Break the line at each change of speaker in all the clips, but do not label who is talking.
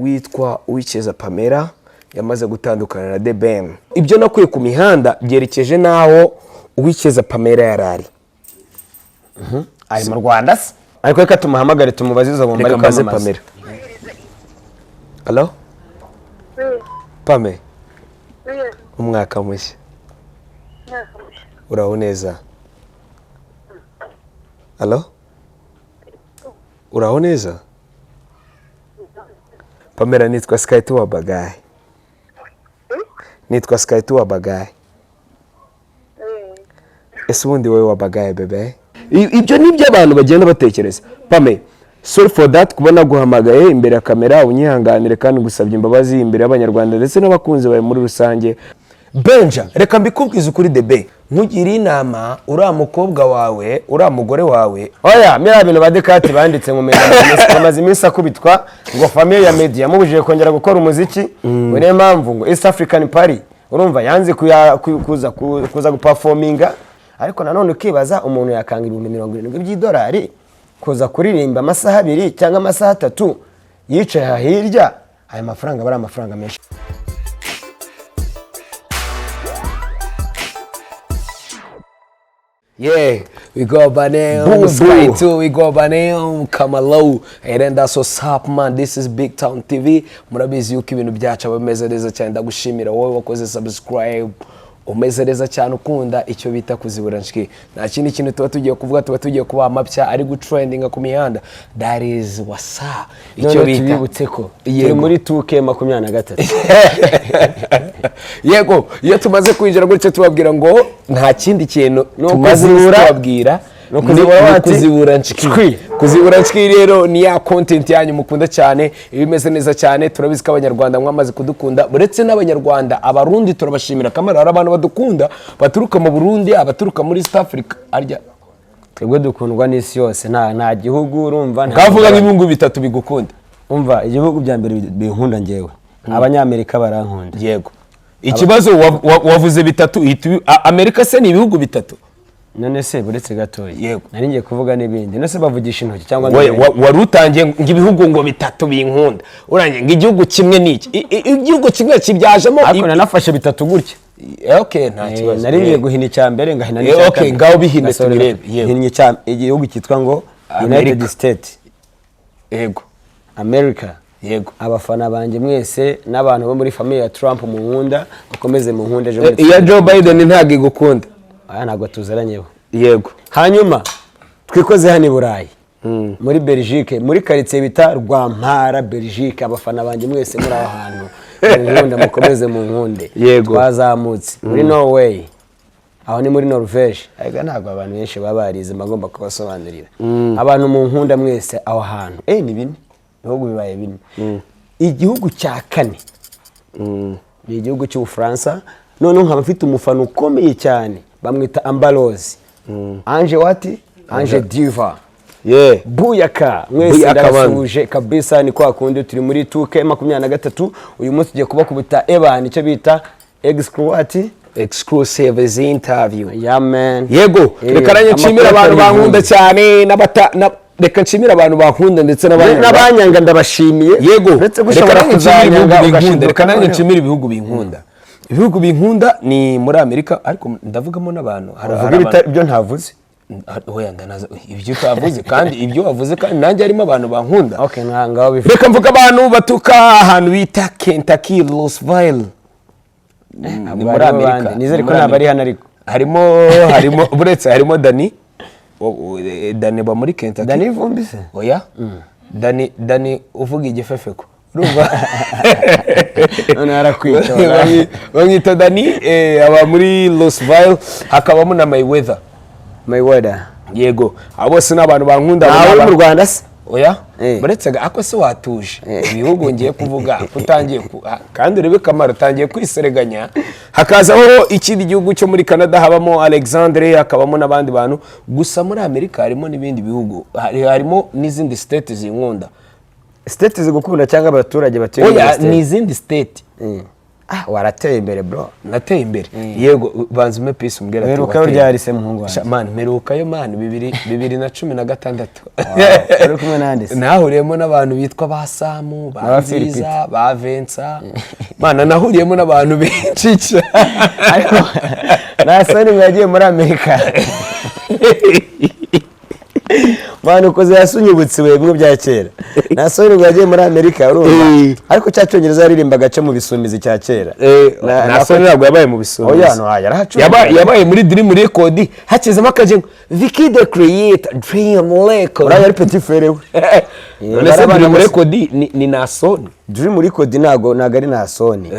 Uwitwa Uwicyeza Pamela yamaze gutandukana na The Ben. Ibyo nakuye ku mihanda byerekeje n'aho Uwicyeza Pamela yari ari.
Ari mu Rwanda se? Ariko reka tumuhamagare, tumubaze izo bombo.
Reka
ari
mbaze.
kwamamaza.
Pamela, allo? Pame, umwaka mushya. Uraho neza? Allo, uraho neza Pamela? Nitwa Sky wa Bagaye, nitwa Sky wa Bagaye. Ese ubundi wowe wa Bagaye bebe? Ibyo ni byo abantu bagenda batekereza. Pame, sorry for that kuba naguhamagaye imbere ya kamera, unyihanganire kandi ngusabye imbabazi imbere y'Abanyarwanda ndetse n'abakunzi bawe muri rusange. Benja, reka mbikubwize ukuri, debe nkugire inama, uriya mukobwa wawe, uriya mugore wawe.
Oya, miriya bintu ba Dekati banditse ngo Meddy amaze iminsi akubitwa, ngo famille ya Meddy yamubujije kongera gukora umuziki, ngo niyo mpamvu ngo East African Party, urumva, yanze kuza guperforminga. Ariko nanone ukibaza, umuntu yakanga 70,000 by'idolari kuza kuririmba amasaha 2 cyangwa amasaha 3 yicaye aha hirya? Ayo mafaranga aba ari amafaranga menshi.
Yeah, we go by name
Boom,
Sky
boom.
2, we go by name Kamalo. And then that's what's up, man. This is Big Town TV. Murabizi yuko ibintu byacu aba bimeze neza cyane. Ndagushimira wowe wakoze subscribe. Umeze neza cyane, ukunda icyo bita kuzibura nshiki. Nta kindi kintu tuba tugiye kuvuga, tuba tugiye kuba amapya ari gutrendinga ku mihanda. That is what's up. Icyo
Noneho
bita
tubibutse ko turi
Yego.
muri 2K 23.
Yego, iyo tumaze kwinjira gutyo tubabwira ngo nta kindi kintu
Ni
tumaze
ukuzibura.
tubabwira.
Ni ukuzibura
ni
wati?
ukuzibura nshiki.
Shwi.
Kuzibura nshiki rero ni ya content yanyu mukunda cyane, iba imeze neza cyane. Turabizi ko Abanyarwanda mwamaze kudukunda. Uretse n'Abanyarwanda, Abarundi turabashimira. Kamara, hari abantu badukunda baturuka mu Burundi, abaturuka muri East Africa arya.
Twebwe dukundwa n'isi yose, nta gihugu, urumva, nta
Ngavuga nk'ibihugu bitatu bigukunda.
Umva, igihugu bya mbere binkunda ngewe, Abanyamerika barankunda.
Yego, ikibazo wavuze bitatu, uhita Amerika se ni ibihugu bitatu?
None se buretse gatoya.
Yego.
Nari ngiye kuvuga n'ibindi. None se bavugisha intoki cyangwa
We-
n'ibindi?
Wari utangiye ngo ibihugu ngo bitatu binkunda, urangiye ngo igihugu kimwe ni iki? Igihugu kimwe kibyajemo.
Ariko nanafashe bitatu gutya.
Okay, nta kibazo.
Nari ngiye guhina icya mbere, ngahina n'icya
okay,
kabiri.
ngaho bihine.
Ngasoreza.
Tubirebe. Yego.
Hinnye igihugu cyitwa ngo
Amerika.
United States.
Yego.
America.
Yego.
Abafana banjye mwese n'abantu bo muri famille ya Trump mu nkunda, mukomeze mu nkunda ejo bundi.
Iya Joe Biden ntabwo igukunda?
Aya ntabwo tuzaranyeho.
Yego.
Hanyuma twikoze hano i Burayi, muri Belgique, muri karitsiye bita Rwampara, Belgique. Abafana banjye mwese muri aho hantu mu nkunda, mukomeze mu nkunde.
Yego.
Twazamutse muri Norway, aho ni muri Norvege. Ariko ntabwo abantu benshi baba barize, mba ngomba kubasobanurira. Abantu mu nkunda mwese aho hantu, ni bine, ibihugu bibaye bine. Igihugu cya kane ni igihugu cy'Ubufaransa. Noneho nkaba mfite umufana ukomeye cyane, bamwita Ambalozi Ange, wati Ange Diva. Buyaka mwese.
Buyaka.
Ndabasuhuje kabisa. Ni kwa kundi turi muri 2K 23. Uyu munsi tugiye kubakubita ebana icyo bita excluati.
Exclusive interview.
Yeah, man.
Yego. Reka nanjye nshimire
amakuru
abantu
atari
bankunda
ivumbi.
cyane reka nshimire abantu bankunda ndetse n'abanyanga.
N'abanyanga ndabashimiye.
Yego.
Uretse ko
Reka
ushobora
nanjye nshimire ibihugu
kuzanyanga
binkunda.
ugashiduka
Reka nanjye
noneho.
nshimire ibihugu binkunda. Ibihugu binkunda ni muri Amerika, ariko ndavugamo n'abantu
Uvuga
hari abantu.
ibyo ntavuze.
Oya, ndanaza ibyo utavuze, kandi ibyo wavuze kandi nanjye harimo abantu bankunda.
Okay, nta ngaho bivuga.
Reka mvuga abantu batuka ahantu bita Kentucky, Louisville, ni muri Amerika.
Nizere
Ni
ko
muri
ntabwo ari
Amerika.
hano ariko.
Harimo uretse harimo Dani. Dani ba muri Kentucky.
Dani Vumbi se?
Oya, Dani uvuga igifefeko, urumva?
None arakwica.
Bamwita Dani, aba muri Louisville. Hakabamo na Mayweather.
Mayweather.
Yego, abo bose ni abantu bankunda.
Ntawe uri mu Rwanda se?
Oya. Uretse ako se watuje, ibihugu ngiye kuvuga utangiye kandi urebe kamaro utangiye kwisereganya. Hakazaho ikindi gihugu cyo muri Canada, habamo Alexandre, hakabamo n'abandi bantu. Gusa muri Amerika harimo n'ibindi bihugu, harimo n'izindi state zinkunda.
State zigukunda cyangwa abaturage batuye muri
Oya,
state?
ni izindi state.
Ah, warateye imbere, bro.
Nateye imbere, yego. Banza umpe peace, umbwira ati
Uherukayo
wateye.
ryari se, muhungu wanjye?
Sha, man, mperukayo, man, 2016.
Uri kumwe nande se?
Nahuriyemo n'abantu bitwa ba Samu, ba
N'aba Philip.
Nziza, ba Vensa. Mana, nahuriyemo n'abantu benshi cyane.
Ariko nasoni ngo yagiye muri Amerika. Mwana, ukoze yasunyibutse we bimwe bya kera. Nasoni ngo yagiye muri Amerika, urumva? Ariko cya Cyongereza yaririmbaga cyo mu Bisumizi cya kera.
Nasoni ntabwo yabaye mu Bisumizi.
Oya, no, yarahacuruza.
Yabaye muri Dream Record, hakizemo akajengo Vicky the Creator, Dream Record.
Uriya yari petit frère we.
None se
Barabana
Dream
bose.
Record ni Nasoni?
Dream Record ntago ari Nasoni.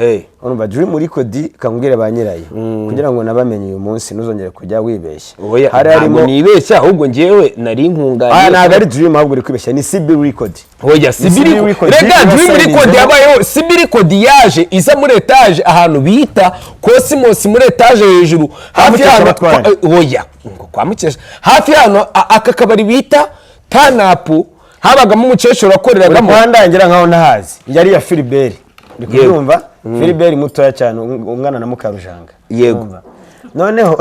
Urumva, Dream Record, kambwire ba nyirayo kugira ngo nabamenye uyu munsi, ntuzongere kujya wibeshya.
Oya,
Hari
ntabwo
harimo
nibeshya, ahubwo njyewe nari nkunganiye.
Ah, ntabwo ari Dream, ahubwo uri kwibeshya, ni CB Record.
Oya,
Ni
CB
CB
Record.
Record.
Rega, Dream
Wasaninzemo.
Record yabayeho. CB Record yaje iza muri etaje ahantu bita Cosmos, muri etaje hejuru, hafi
Mukesha
y'ahantu
Batware.
Oya, ngo kwa Mukesha, hafi y'ahantu aka kabari bita Tanapu, habagamo umukecuru wakoreragamo.
Rwanda nkaho ntahazi, yari iya Philibert, uri
Yego.
kubyumva? Philibert mutoya cyane, ungana na Mukarujanga.
Yego.
Urumva? Noneho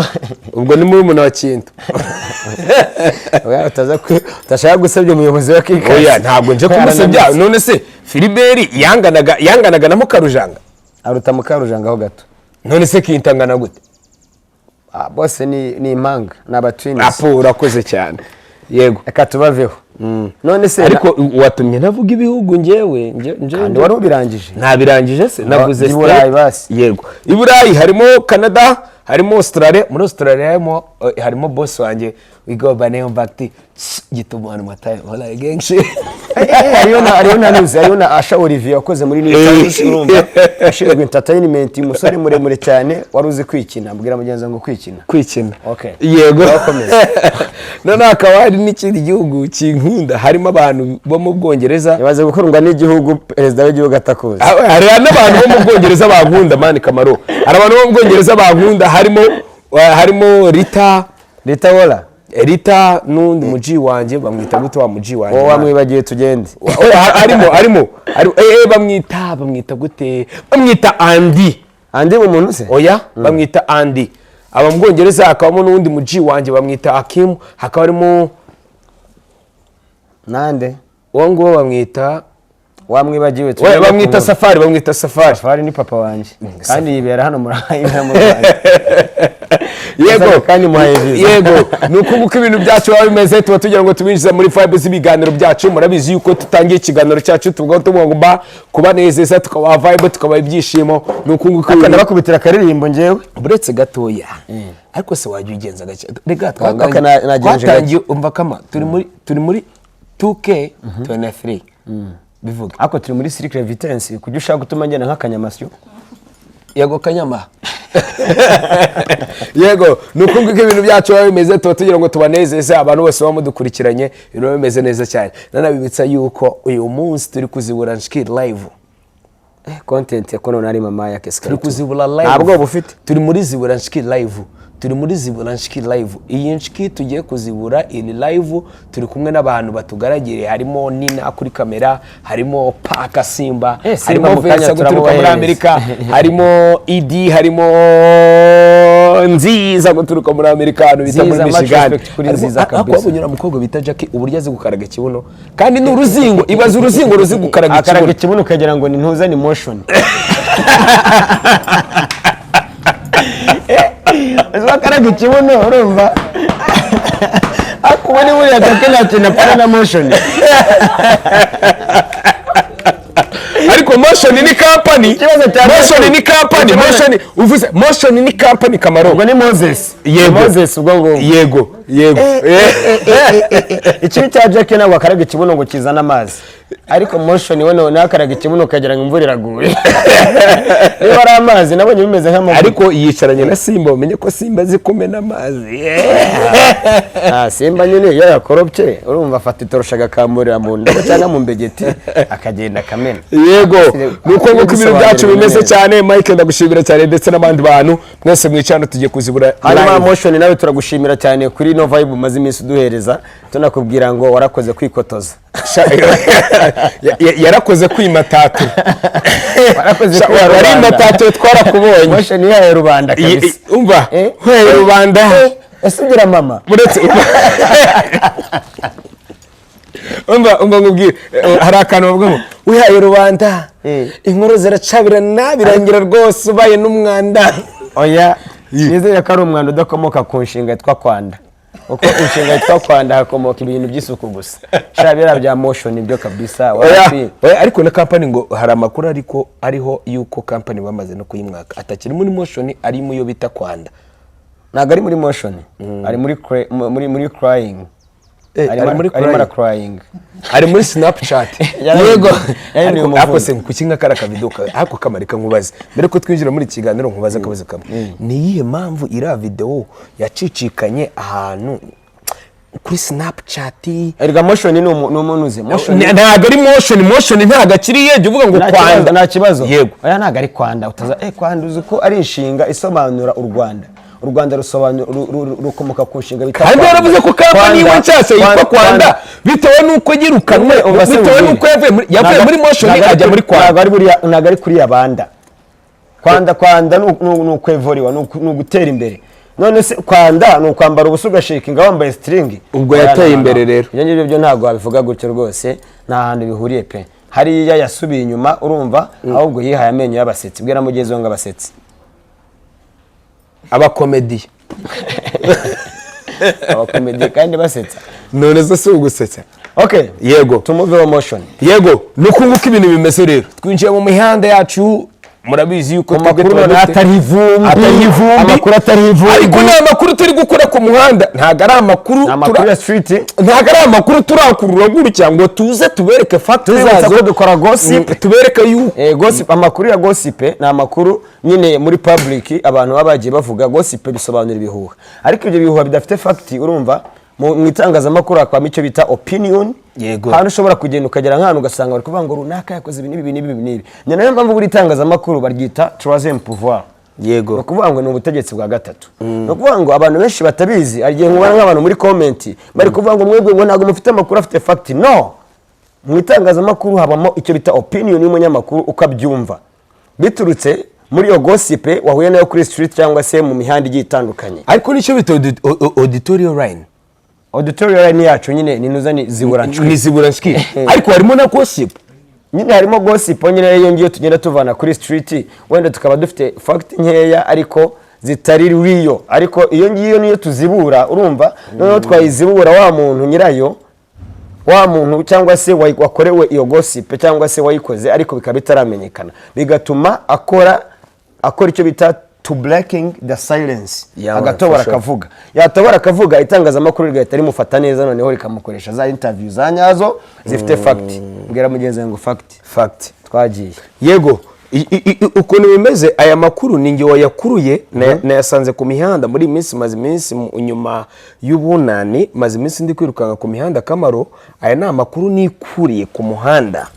Ubwo ni murumuna wa Kintu.
Oya, utashaka gusebya umuyobozi wa Kikac.
Oya, ntabwo nje kumusebya. None se Philibert yanganaga na Mukarujanga?
Aruta Mukarujanga ho gato.
None se Kintu angana gute?
Ah, bose ni impanga, ni abatwins.
Apo, urakoze cyane, yego.
Reka tubaveho. None se
Ariko watumye navuga ibihugu njyewe
Kandi wari ubirangije.
Ntabirangije se? Navuze
I Burayi
state.
basi.
Yego, i Burayi harimo Canada, harimo Australia. Muri Australia harimo boss wanjye, we go by name Bakti gituma on my time hola gang shit.
Hariyo na nuzi, hariyo na Asha Olivier wakoze muri New Times, urumva, ashinzwe entertainment, umusore muremure cyane wari uzi kwikina. Mbwira mugenzi ngo kwikina.
Kwikina.
Okay.
Yego.
Urakomeza.
Noneho hakaba hari n'ikindi gihugu kinkunda, harimo abantu bo mu Bwongereza.
Yabaze gukundwa n'igihugu perezida w'igihugu atakuzi.
Hari n'abantu bo mu Bwongereza bankunda, man. Kamaro, hari abantu bo mu Bwongereza bankunda, harimo Rita.
Rita Wora.
Rita n'undi muji wanjye, bamwita gute wa muji wanjye?
Wowe wamwibagiwe, tugende.
Oya, harimo bamwita gute? Bamwita Andy.
Andi mu muntu se?
Oya, bamwita Andy, aba mu Bwongereza. Hakabamo n'uwundi muji wanjye bamwita Akimu, hakaba harimo
Nande?
Uwo nguwo bamwita
Wamwibagiwe.
Oya,
Tugende
bamwita Safari, bamwita Safari.
Safari ni papa wanjye kandi yibera hano muri yibera mu Rwanda.
Yego.
Kandi muhaye visa.
Yego, ni uko nguko ibintu byacu biba bimeze. Tuba tugira ngo tubinjize muri vibe z'ibiganiro byacu. Murabizi yuko tutangiye ikiganiro cyacu tuvuga tugomba kubanezeza, tukabaha vibe, tukabaha ibyishimo. Ni uko nguko
Ariko ndabakubitira akaririmbo njyewe.
Uretse gatoya, ariko se wajya ugenza gake? Rega
Okay, nagenje.
twatangiye, umva kama turi muri 2K 23, bivuga.
Ariko turi muri Circle Vitesse, kujya ushaka gutuma ngenda nk'akanyamasyo.
Yego, kanyama, yego. Ni uko nguko ibintu byacu biba bimeze. Tuba tugira ngo tubanezeze, abantu bose baba mudukurikiranye, ibintu biba bimeze neza cyane. Nanabibutsa yuko uyu munsi turi kuzibura nshiki live.
Content ya kono nari mama yake.
Turi kuzibura live.
Nta bwoba ufite?
Turi muri Zibura Nshiki live, turi muri Zibura Nshiki live. Iyi nshiki tugiye kuzibura iri live, turi kumwe n'abantu batugaragiriye, harimo Nina kuri kamera, harimo Paka Simba,
Simba
harimo
mu kanya
Vincent guturuka muri
turamubahereza.
Amerika, harimo Idi, harimo Nziza guturuka muri Amerika, ahantu bita muri
Nziza, much
Michigan.
respect kuri Nziza
Ariko
kabisa.
wabonye uriya mukobwa bita Jackie, uburyo azi gukaraga ikibuno? Kandi ni uruzingo, ibaze uruzingo ruzi gukaraga
Akaraga
ikibuno.
ikibuno ukagira ngo ni ntuza, ni motion. Uzi ko akaraga ikibuno, urumva? Ariko ubu ni buriya Jackie nta kintu apfana na motion.
Ariko Motion ni company.
Ikibazo cya
Motion
Motion.
ni company. Motion, uvuze Motion ni company, Kamaro.
Ubwo ni Moses.
Yego.
Moses ubwo ngubwo.
Yego.
Ikibi cya Jackie, ntabwo akaraga ikibuno ngo kizane amazi, ariko motion we noneho akaraga ikibuno ukagira ngo imvura iraguye, niba ari amazi nabonye bimeze nk'amavuta.
Ariko yicaranye na Simba, umenye ko Simba azi kumena amazi.
Ah, Simba nyine iyo yakoropye, urumva, afata itorosha agakamurira mu ndobo cyangwa mu mbegeti, akagenda akamena.
Yego, ni uko nguko ibintu byacu bimeze
neza.
cyane. Mike, ndagushimira cyane, ndetse n'abandi bantu mwese mwicara, tugiye kuzibura
Hanyuma
live.
Motion nawe turagushimira cyane kuri no vibe umaze iminsi uduhereza, tunakubwira ngo warakoze kwikotoza.
Yarakoze kwimatatu.
Warakoze
Sha,
kwiha
wari
rubanda.
imatatu, twarakubonye.
Moshion yahaye rubanda kabisa.
Umva.
Eh?
Hweye rubanda.
Eh, ese ugira mama?
Uretse, umva, umva nkubwire, hari akantu bavuga ngo wihaye rubanda, inkuru ziracabirana, birangira rwose ubaye n'umwanda.
Oya, nizere ko ari umwanda udakomoka ku nshinga yitwa kwanda, kuko inshinga yitwa kwanda hakomoka ibintu by'isuku gusa. Sha, biriya bya Moshion byo kabisa
Oya,
wapi.
oya, ariko na company ngo hari amakuru ariko ariho yuko company bamaze no kuyimwaka, atakiri muri Moshion, ari mu yo bita Kwanda.
Ntabwo ari muri Moshion, ari muri crying.
Ari muri
arimo
crying.
Ara crying.
Ari muri Snapchat.
Yego. Yahinduye
Ariko
umuvuno.
ariko se kuki nka kara kavido ako kamarika? Nkubaze mbere ko twinjira muri iki kiganiro, nkubaze akabazo kamwe: ni iyihe mpamvu iriya video yacicikanye ahantu kuri Snapchat?
Erega Moshion ni umuntu uzi Moshion.
Ntabwo ari Moshion, Moshion ntabwo akiri, jya uvuga ngo
Nta kibazo,
Kwanda.
nta kibazo.
Yego.
Oya, ntabwo ari kwanda. Utaza kwanda, uzi ko ari inshinga isobanura u Rwanda. U Rwanda rusobanura rukomoka ku nshinga bita
Kandi
kwanda.
yaravuze ko company iwe nshyashya yitwa Kwanda, bitewe n'uko yirukanwe,
Umva se
bitewe
nkubwire.
n'uko yavuye muri Moshion ajya muri Kwanda.
Ntabwo ari kuriya banda. Kwanda, kwanda ni ukwevoriwa, ni ugutera imbere. None se kwanda ni ukwambara ubusa ugashakinga wambaye string?
Ubwo
Oya,
yateye
no, no,
imbere
no.
rero.
Ibyo ngibyo byo ntabwo wabivuga gutyo rwose, nta hantu bihuriye pe. Hariya yasubiye inyuma, urumva, ahubwo yihaye amenyo y'abasetsi. Bwira mugenzi we ngo abasetsi.
Abakomediye.
Abakomediye kandi basetsa.
None se si ugusetsa?
Okay.
Yego.
Tumuveho Moshion.
Yego, ni uku nguko ibintu bimeze rero. Twinjiye mu mihanda yacu, murabizi yuko
Mu
twebwe
makuru
tuba
noneho atari ivumbi.
Atari ivumbi.
Amakuru atari ivumbi.
Ariko ni amakuru turi gukora ku muhanda, ntabwo ari amakuru
Ni amakuru ya street.
Ntabwo ari amakuru turakurura gutya ngo tuze tubereke fact
Tubibutsa
zazo.
ko dukora gossip.
Tubereke yuko
Gossip, amakuru ya gossip ni amakuru nyine muri public abantu baba bagiye bavuga. Gossip bisobanura ibihuha, ariko ibyo bihuha bidafite fact. Urumva, mu itangazamakuru hakabamo icyo bita opinion. Hano ushobora kugenda ukagera nk'ahantu ugasanga bari kuvuga ngo runaka yakoze ibi n'ibi n'ibi n'ibi. Ni nayo mpamvu buri itangazamakuru baryita troisième pouvoir. Ni ukuvuga ngo ni ubutegetsi bwa gatatu. Ni ukuvuga ngo abantu benshi batabizi, hari igihe nkubona nk'abantu muri comment bari kuvuga ngo mwebwe ngo ntabwo mufite amakuru afite fact. No mu itangazamakuru habamo icyo bita opinion y'umunyamakuru, ukabyumva biturutse muri iyo gossip wahuye nayo kuri street cyangwa se mu mihanda igiye itandukanye.
Ariko nicyo bita editorial line.
Editorial line yacu nyine ni nuza, ni zibura ncwi.
Ni zibura ncwi, ariko harimo na gossip.
Nyine harimo gossip nyine, iyo ngiyo tugenda tuvana kuri street, wenda tukaba dufite fact nkeya ariko zitari real, ariko iyo ngiyo niyo tuzibura. Urumva, noneho twayizibura, wa muntu nyirayo, wa muntu cyangwa se wakorewe iyo gossip cyangwa se wayikoze ariko bikaba bitaramenyekana, bigatuma akora icyo bita to breaking the silence.
Yeah, man,
agatobora
for sure.
akavuga, yatobora akavuga, itangazamakuru rigahita rimufata neza, noneho rikamukoresha za interview za nyazo zifite fact. Mbwira mugenzi wawe ngo fact.
Fact.
Twagiye.
Yego. Ukuntu bimeze, aya makuru ni njye wayakuruye, nayasanze ku mihanda muri iyi minsi. Maze iminsi nyuma y'ubunani, maze iminsi ndi kwirukanka ku mihanda. Kamaro, aya ni amakuru nikuriye ku muhanda,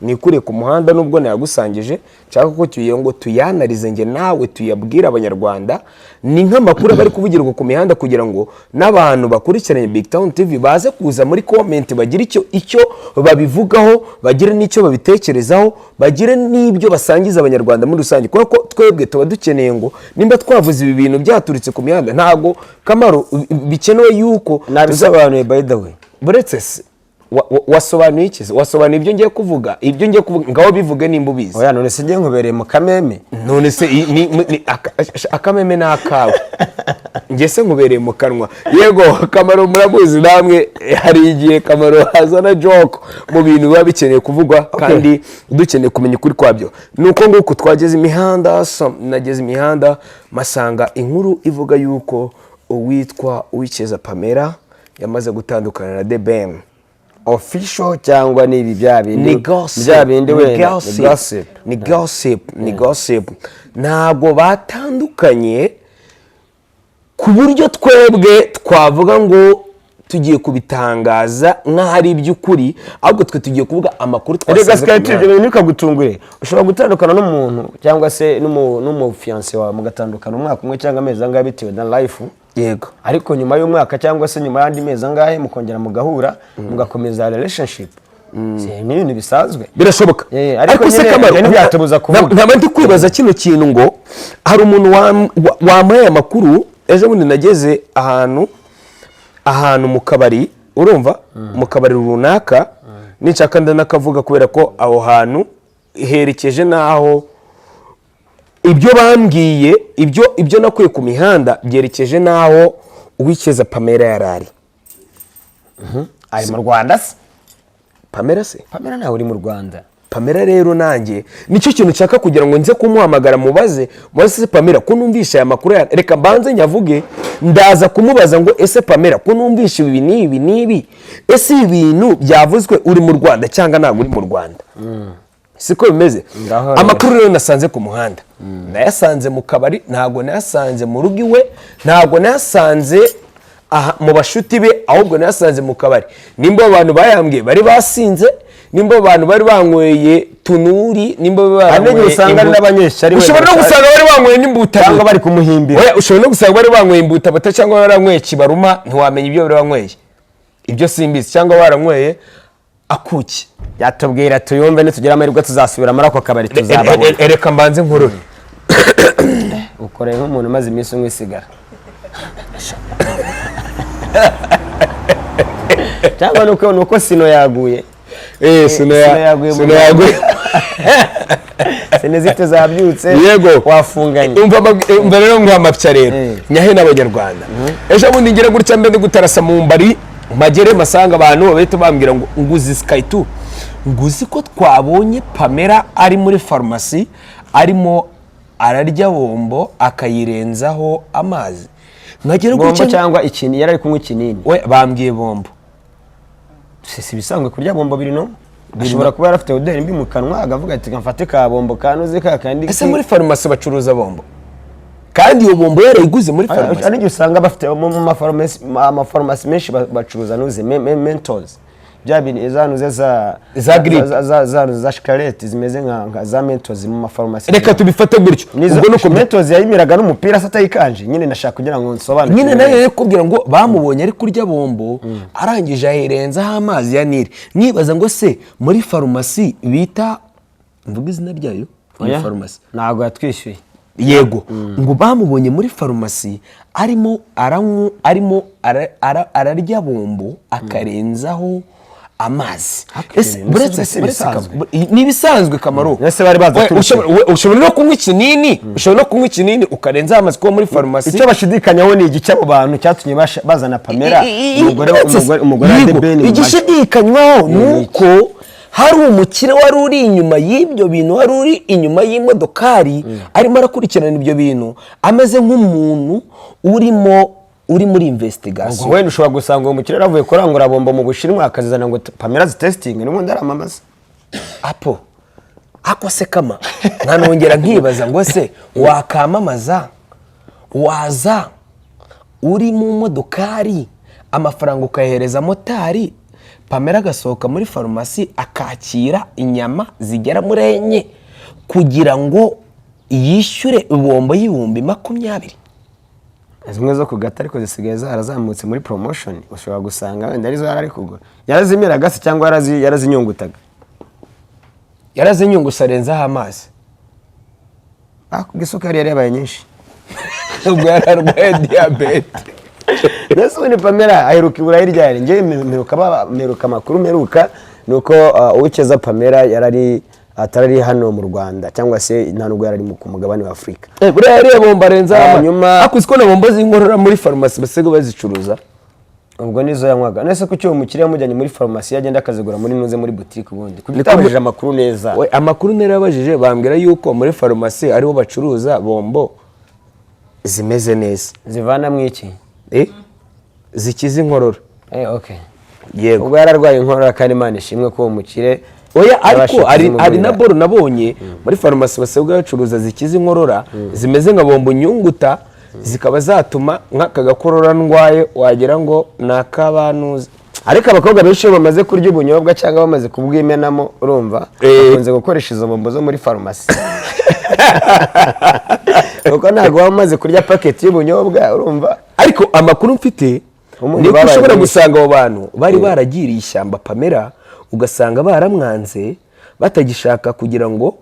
nikuriye ku muhanda. Nubwo nayagusangije, nshaka ko tuye ngo tuyanarize njye nawe, tuyabwire Abanyarwanda. Ni nk'amakuru aba ari kuvugirwa ku mihanda kugira ngo n'abantu bakurikiranye Big Town TV baze kuza muri comment, bagire icyo babivugaho, bagire n'icyo babitekerezaho, bagire n'ibyo basangiza Abanyarwanda muri rusange, kubera ko twebwe tuba dukeneye ngo nimba twavuze ibi bintu byaturitse ku mihanda, ntabwo, Kamaro, bikenewe yuko
Nabisobanuye, by the way.
Buretse se, wasobanuye iki se? Wasobanuye ibyo ngiye kuvuga? Ibyo ngiye kuvuga, ngaho bivuge nimba ubizi.
Oya, none se njye nkubereye mu kameme?
None se akameme ni akawe, njye se nkubereye mu kanwa? Yego, Kamaro muramuzi namwe, hari igihe Kamaro hazana joke mu bintu biba bikeneye kuvugwa kandi dukeneye kumenya ukuri kwabyo. Ni uko nguko twageze imihanda, nageze imihanda masanga inkuru ivuga yuko uwitwa Uwicyeza Pamela yamaze gutandukana na The Ben.
Official cyangwa ni ibi bya bindi?
Ni gossip.
Bya bindi
Ni
wenda ni
gossip.
gossip.
Ni gossip, ni gossip. Ntabwo batandukanye ku buryo twebwe twavuga ngo tugiye kubitangaza nk'aho ari iby'ukuri, ahubwo twe tugiye kuvuga amakuru
Erega
twasanze ku
Sky, ibyo
mihanda.
bintu ntibikagutungure. Ushobora gutandukana n'umuntu cyangwa se n'umufiancé wawe, mugatandukana umwaka umwe cyangwa amezi angahe bitewe na life, ariko nyuma y'umwaka cyangwa se nyuma y'andi mezi angahe mukongera mugahura, mugakomeza relationship. Si, ni ibintu bisanzwe.
Birashoboka.
Ariko
Se
nyine
Kamaro,
ibyo ntibyatubuza kuvuga.
Nkaba ndi kwibaza kino kintu ngo hari umuntu wampaye amakuru ejo bundi. Nageze ahantu mu kabari, urumva, mu kabari runaka, ninshaka ndanakavuga kubera ko aho hantu herekeje n'aho ibyo bambwiye, ibyo nakuye ku mihanda byerekeje n'aho Uwicyeza Pamela yari ari.
Ari mu Rwanda se?
Pamela se?
Pamela ntawe uri mu Rwanda.
Pamela rero, nanjye nicyo kintu nshaka kugira ngo nze kumuhamagara mubaze: se Pamela, ko numvishe aya makuru reka mbanze nyavuge, ndaza kumubaza ngo: ese Pamela, ko numvishe ibi n'ibi n'ibi, ese ibi bintu byavuzwe, uri mu Rwanda cyangwa ntabwo uri mu Rwanda? Siko bimeze?
Ngaho rero.
Amakuru rero nasanze ku muhanda, nayasanze mu kabari, ntabwo nayasanze mu rugo iwe, ntabwo nayasanze aha mu bashuti be, ahubwo nayasanze mu kabari. Nimba abantu bayambwiye bari basinze, nimba abantu bari banyweye tunuri, nimba
Hari n'igihe
baranyweye
usanga ari n'abanyeshyari wenda.
Ushobora no gusanga bari banyweye n'imbuta
Cyangwa bari kumuhimbira.
Oya, ushobora no gusanga bari banyweye imbutabata cyangwa baranyweye kibaruma, ntiwamenya ibyo bari banyweye, ibyo simbizi, cyangwa baranyweye akuki.
Yatubwira tuyumve, nitugira amahirwe tuzasubira muri ako kabari tuzababona.
Reka mbanze nkorore.
Ukoreye nk'umuntu umaze iminsi unywa isigara, cyangwa nuko sino yaguye.
Sino
Sino yaguye mu
sino yaguye.
Sinezite zabyutse.
Yego.
Wafunganye.
Umva rero ngo amapya rero nyahe n'Abanyarwanda. Ejo bundi ngere gutya, mbe ndi gutarasa mu mbari, mpagere masanga abantu bahita bambwira ngo: nguzi Sky 2, nguzi ko twabonye Pamela ari muri farumasi arimo ararya bombo akayirenzaho amazi. Nkagera
Bombo
gutya
cyangwa ikinini? Yari ari kunywa ikinini?
We bambwiye bombo.
Si ibisanzwe kurya bombo biri no ashobora kuba yarafite odeur mbi mu kanwa, akavuga ati: mfate ka bombo kanuze ka kandi.
Ese muri farumasi bacuruza bombo, kandi iyo bombo yarayiguze muri farumasi?
Hari igihe usanga bafite mu mafarumasi, amafarumasi menshi bacuruza nuze Mentos, bya bintu za nuze za
Za grippe.
za shikarete zimeze nka za Mentos mu mafarumasi.
Reka tubifate gutyo.
Nizo
Ubwo nuko
Mentos yayimiraga n'umupira se atayikanje nyine, ndashaka kugira ngo nsobanukirwe.
Nyine nayo kubwira ngo bamubonye ari kurya bombo, arangije ayirenzaho amazi ya Nili. Nibaza ngo: se muri farumasi bita, mvuga izina ryayo, iyo
Oya,
farumasi?
Ntabwo yatwishyuye.
Yego, ngo bamubonye muri farumasi arimo aranywa, arimo ararya bombo akarenzaho amazi. Ese
Ibintu si ibisanzwe.
Ni ibisanzwe, Kamaro.
Ese bari bazi
We,
aturutse?
ushobora no kunywa ikinini, ushobora no kunywa ikinini ukarenzaho amazi kuko muri farumasi.
Icyo bashidikanyaho ni igice abo bantu cyatumye bazana Pamela, umugore umugore wa
Yego,
The Ben mu majwi.
Igishidikanywaho ni uko hari umukire wari uri inyuma y'ibyo bintu, wari uri inyuma y'imodokari arimo arakurikirana ibyo bintu, ameze nk'umuntu urimo uri muri
Ubwo
investigation.
Wenda ushobora gusanga uwo mukire yaravuye kurangura bombo mu Bushinwa, akazizana ngo Pamela zitesitinge, n'ubundi aramamaza.
Apo ako se kama nkanongera nkibaza ngo: se wakamamaza, waza uri mu modokari, amafaranga ukayahereza motari, Pamela agasohoka muri farumasi akakira inyama zigera muri enye kugira ngo yishyure ibombo y'20,000?
Zimwe zo ku gata, ariko zisigaye zarazamutse muri promotion, ushobora gusanga wenda arizo yari ari kugura. Yarazimiraga se cyangwa yarazinyungutaga?
Yarazinyunguse, arenzaho amazi.
Ah, kubwo isukari yari yabaye nyinshi.
Ubwo yari arwaye diyabete.
Mbese ubundi Pamela aheruka i Burayi ryari? Njyewe mperuka amakuru mperuka ni uko Uwicyeza Pamela yarari atari hano mu Rwanda, cyangwa se nta nubwo yari ari ku mugabane wa Afurika.
Buriya yariye bombo arenzaho amazi.
Hanyuma-
Ariko uzi ko na bombo z'inkorora muri farumasi basigaye bazicuruza?
Ubwo nizo yanywaga. None se kuki uwo mukiriya yamujyanye muri farumasi, yagenda akazigura muri nuze, muri butike ubundi? Kuki utabajije amakuru neza?
We, amakuru narabajije, bambwira yuko muri farumasi ariho bacuruza bombo zimeze neza.
Zivanamo iki?
Zikiza inkorora.
Okay.
Yego.
Ubwo yararwaye inkorora, kandi Imana ishimwe ko uwo mukire
Oya, ariko
yabashije
hari na
kuzimugurira.
boro nabonye muri farumasi basigaye bacuruza zikiza inkorora, zimeze nka bombo nyunguta, zikaba zatuma nk'aka gakorora ndwaye wagira ngo ni ak'abanuzi.
Ariko abakobwa benshi iyo bamaze kurya ubunyobwa cyangwa bamaze kubwimenamo, urumva, bakunze gukoresha izo bombo zo muri farumasi, kuko ntabwo waba umaze kurya paketi y'ubunyobwa, urumva.
Ariko amakuru mfite
Umunyu
Niko
babaye
ushobora
mwinshi.
gusanga abo bantu bari baragiriye ishyamba Pamela, ugasanga baramwanze, batagishaka kugira ngo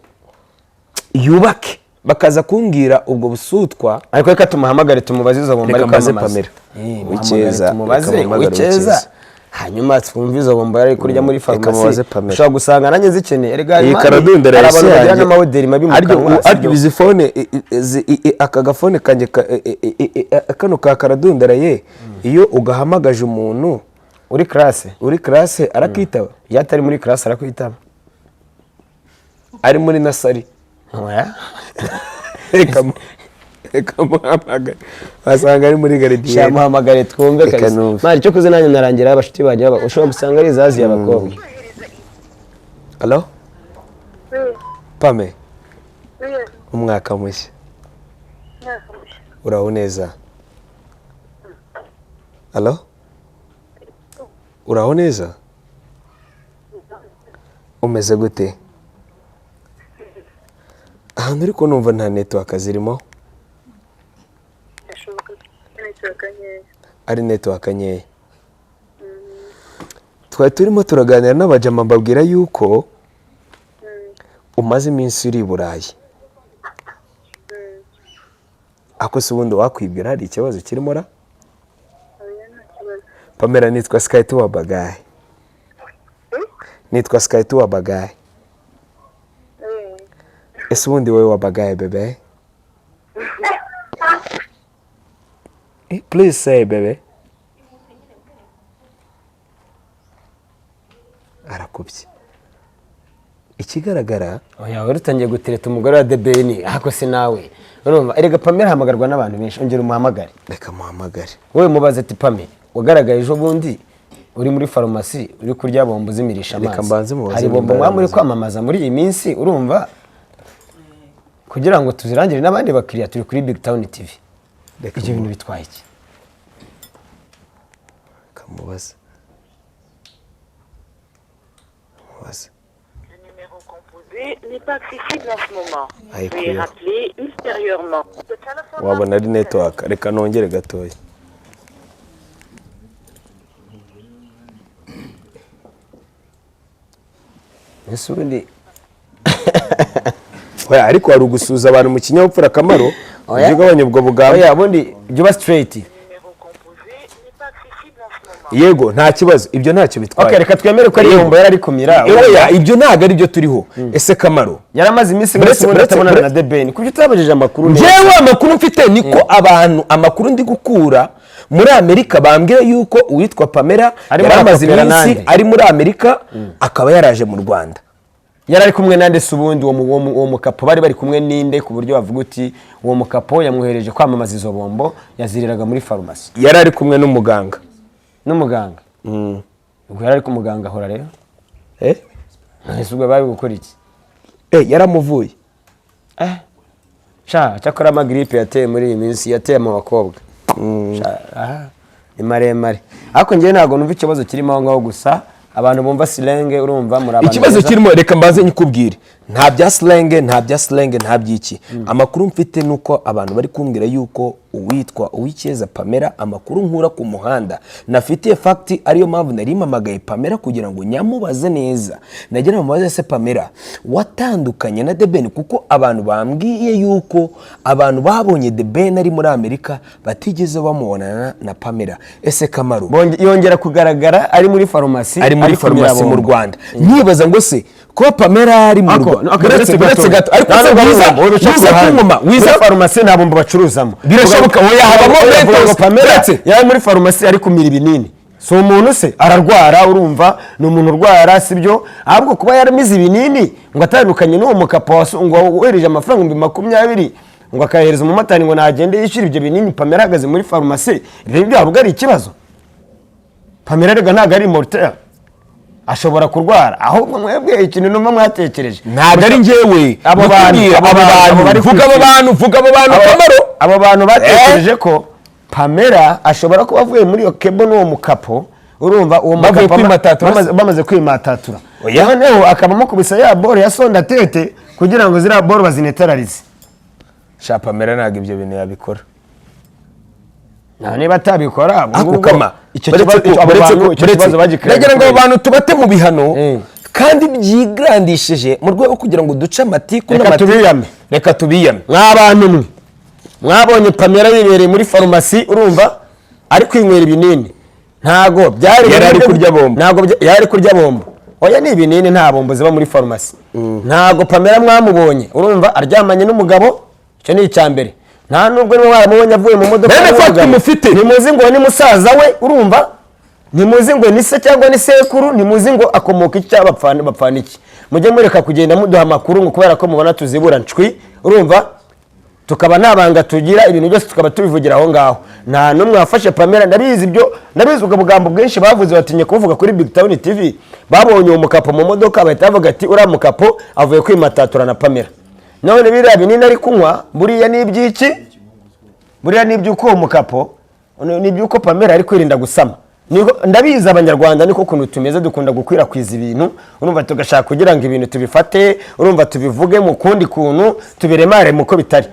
yubake, bakaza kumbwira ubwo busutwa.
Ariko reka tumuhamagare, tumubaze izo bombo
Reka
ari
mbaze
kwamamaza.
Pamela.
Muhamagare
Uwicyeza,
tumubaze
reka muhamagare
Uwicyeza,
Uwicyeza.
hanyuma twumve izo bombo yari kurya muri
Reka
farumasi.
mubaze Pamela.
Ushobora gusanga nanjye zikeneye. Erega
Iyi
mani,
karadundara
hari
isi
abantu bagira
yanjye.
n'amahoteli mabi mu
Aryo-
kanwa,
aryo
sibyo?
izi phone aka gafone kanjye kano ka karadundaraye, iyo ugahamagaje umuntu
Uri classe,
uri classe arakitaba.
Iyo atari muri classe arakwitaba.
Ari muri nursery.
Oya.
Reka muhamagare, wasanga ari muri gardienne.
Muhamagare twumve
Reka
kabisa.
numve.
Mani, icyo kuze nanjye narangira abashuti banjye ushobora gusanga ari izaziye abakobwa.
Allo?
Oui,
Pame?
Oui,
Umwaka mushya. Uraho neza? Allo, uraho neza? Umeze gute? Ahantu ariko numva nta network zirimo.
Birashoboka ko network nkeya.
Ari network nkeya. Twari turimo turaganira n'abajama, mbabwira yuko umaze iminsi uri i Burayi. Ako se ubundi wakwibwira hari ikibazo kirimo ra?
Oya, nta kibazo.
Pamela, nitwa Sky wa Bagaye. Nitwa Sky wa Bagaye. Ese ubundi wowe wa Bagaye, bebe? Please say, bebe. Arakubye. Ikigaragara
Oya, wari utangiye gutereta umugore wa The Ben, ariko se nawe urumva, erega Pamela ahamagarwa n'abantu benshi. Ongera umuhamagare.
Reka muhamagare.
Wowe mubaze ati: "Pame, wagaragaye ejo bundi uri muri farumasi uri kurya bombo zimirisha
Reka
amazi.
mbanze mubaze
Hari bombo
nimba
mwaba muri
yaramaze.
kwamamaza muri iyi minsi, urumva, kugira ngo tuzirangire n'abandi bakiriya? Turi kuri Big Town TV."
Reka
Ibyo bintu bitwaye iki?
Reka mubaze. Mubaze.
Le numéro composé n'est pas accessible en ce moment.
Aïe,
Veuillez
prière.
rappeler ultérieurement.
Wabona ari network. Reka nongere gatoya.
Ese ubundi
Oya, ariko hari ugusuhuza abantu mu kinyabupfura, akamaro.
Oya.
Ujye ugabanya ubwo bugambo.
Oya, ubundi jya uba straight.
Le numéro composé n'est pas accessible en ce moment.
Yego, nta kibazo, ibyo ntacyo bitwaye.
Okay, reka twemere ko ari bombo yari ari kumira.
Oya, ibyo ntabwo ari byo turiho. Ese Kamaro,
Yaramaze iminsi mwese ubundi atabonana na The Ben, kuki utabajije amakuru neza?
Njyewe amakuru mfite niko abantu, amakuru ndi gukura muri Amerika, bambwira yuko uwitwa Pamela
Arimo
yari amaze
arakopera
iminsi
nande.
ari muri Amerika, akaba yaraje mu Rwanda.
Yari ari kumwe nande se ubundi? Uwo mukapo bari kumwe ninde, ku buryo bavuga uti uwo mukapo yamwohereje kwamamaza izo bombo yaziriraga muri farumasi?
Yari ari kumwe n'umuganga.
N'umuganga? Ubwo yari ari ku muganga ahora rero.
Eh?
Ese ubwo bari gukora iki?
Eh, yaramuvuye.
Eh, sha, cyakora amagiripe yateye muri iyi minsi, yateye mu bakobwa. Sha, aha, ni maremare, ariko njyewe ntabwo numva ikibazo kirimo aho ngaho. Gusa abantu bumva slang, urumva, muri abantu
Ikibazo
beza.
kirimo, reka mbanze nyikubwire, nta bya slang, nta bya slang, nta by'iki. Amakuru mfite ni uko abantu bari kumbwira yuko uwitwa Uwicyeza Pamela, amakuru nkura ku muhanda nafitiye fact, ariyo mpamvu nari mpamagaye Pamela kugira ngo nyamubaze neza. Nagira ngo mubaze: se Pamela, watandukanye na The Ben? Kuko abantu bambwiye yuko abantu babonye The Ben ari muri Amerika batigeze bamubonana na Pamela. Ese Kamaro,
Yongera kugaragara ari muri farumasi,
ari muri
kumira
farumasi mu
bombo.
Rwanda. Nkibaza ngo se kuba Pamela ari mu
Ako,
Rwanda
ako,
uretse gato, ariko se wiza wiza kunkoma
wiza
wiza
farumasi nta bombo bacuruzamo.
Birashoboka, oya, habamo
Oya, vuga ngo
Mentos.
Pamela
Uretse.
yari muri farumasi ari kumira ibinini, si umuntu se ararwara? Urumva, ni umuntu urwara, sibyo? Ahubwo kuba yaramize ibinini ngo atandukanye n'uwo mukapo ngo wohereje amafaranga 20,000, ngo akayahereza umumotari ngo nagende yishyure ibyo binini, Pamela ahagaze muri farumasi, ibyo byaba ari ikibazo? Pamela rega ntabwo ari mortel, ashobora kurwara. Ahubwo mwebwe ikintu numva mwatekereje,
Ntabwo ari njyewe.
Abo bantu,
Ndikubwira,
abo
abo
bantu,
bantu
bari
vuga abo
kwitwika.
bantu, vuga abo bantu, Kamaro.
Abo bantu batekereje ko Pamela ashobora kuba avuye muri iyo kebo n'uwo mukapo, urumva, uwo
Bavuye
mukapo
kwimatatura.
bamaze kwimatatura,
Oya.
noneho akaba amukubise ya boro ya sonda tete kugira ngo ziriya boro bazinetararize.
Sha, Pamela ntabwo ibyo bintu yabikora.
Nta niba atabikora, ubwo
Ako
ngubwo
kama
icyo
baretse
kibazo, abo bantu icyo kibazo bagikwiye.
Ndagira ngo abo bantu tubate mu bihano kandi byigrandishije mu rwego rwo kugira ngo duce amatiku
Reka
n'amatiku.
tubiyame.
Reka tubiyame.
Mw'abantu mwe mwabonye Pamela yibereye muri farumasi, urumva, ari kwinywera ibinini, ntago byari
Yari ari kurya bombo.
Ntago yari ari kurya bombo. Oya, ni ibinini, nta bombo ziba muri farumasi. Ntago Pamela mwamubonye, urumva, aryamanye n'umugabo. Icyo ni icya mbere. Nta nubwo niba mwaramubonye avuye mu modoka
Bene
n'umugabo.
fact mufite.
Ntimuzi ngo ni musaza we, urumva, ntimuzi ngo ni se cyangwa ni sekuru, ntimuzi ngo akomoka iki cyangwa bapfana iki. Mujye mureka kugenda muduha amakuru ngo kubera ko mubona tuzibura ncwi, urumva, tukaba nta banga tugira, ibintu byose tukaba tubivugira aho ngaho. Nta n'umwe wafashe Pamela. Ndabizi ibyo, ndabizi ubwo bugambo bwinshi bavuze, batinye kubuvuga kuri Big Town TV. Babonye uwo mukapo mu modoka, bahita bavuga ati: "Uriya mukapo avuye kwimatatura na Pamela." None biriya binini ari kunywa buriya ni iby'iki? Buriya ni iby'uko uwo mukapo, ni iby'uko Pamela ari kwirinda gusama. Ndabizi Abanyarwanda niko ukuntu tumeze, dukunda gukwirakwiza ibintu, urumva, tugashaka kugira ngo ibintu tubifate, urumva, tubivuge mu kundi kuntu, tubiremare mu ko bitari.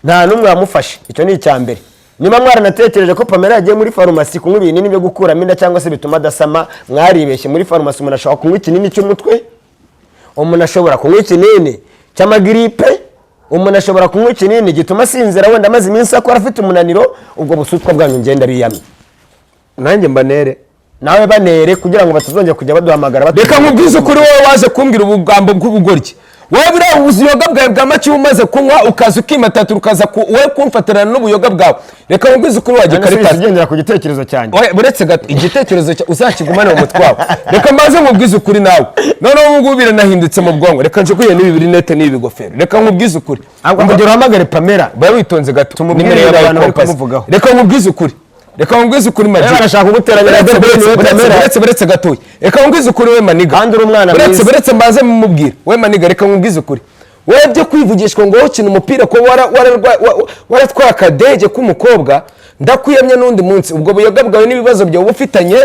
Nta n'umwe wamufashe. Icyo ni icya mbere. Niba mwaranatekereje ko Pamela yagiye muri farumasi kunywa ibinini byo gukuramo inda cyangwa se bituma adasama, mwaribeshye. Muri farumasi umuntu ashobora kunywa ikinini cy'umutwe, umuntu ashobora kunywa ikinini cy'amagiripe, umuntu ashobora kunywa ikinini gituma asinzira, wenda amaze iminsi akora afite umunaniro. Ubwo busutwa bwanyu ngenda biyamye.
Nanjye mbanere.
Nawe banere, kugira ngo batazongera kujya baduhamagara
Reka nkubwize ukuri, wowe waje kumbwira ubugambo bw'ubugoryi, wowe buriya ubuyoga bwawe bwa make umaze kunywa, ukaza ukimatatura, ukaza wowe kumfatirana n'ubuyoga bwawe. Reka nkubwize ukuri, wajya
None se
karitasi
ugendera ku gitekerezo cyanjye?
Oya, buretse gato, igitekerezo cya uzakigumane mu mutwe wawe. Reka mbanze nkubwize ukuri nawe. Noneho ubu ngubu biranahindutse mu bwonko. Reka njugunye n'ibi birinete n'ibi bigofero. Reka nkubwize ukuri.
Ahubwo kugira uhamagare Pamela.
Ba witonze gato.
Tumubwire
Nimero yabaye
abantu bari
kompasi.
kumuvugaho.
Reka nkubwize ukuri, reka nkubwize ukuri, Magic.
Barashaka kuguteranya na
Buretse,
The Ben,
buretse,
we
buretse,
Pamela.
buretse, buretse gatoya. Reka nkubwize ukuri, we maniga.
Kandi uri umwana
Buretse,
mwiza.
buretse mbanze mumubwire. We maniga, reka nkubwize ukuri, wowe byo kwivugishwa ngo wowe ukina umupira ko waratwaye akadege k'umukobwa, ndakwiyamye n'undi munsi. Ubwo buyoga bwawe n'ibibazo byawe uba ufitanye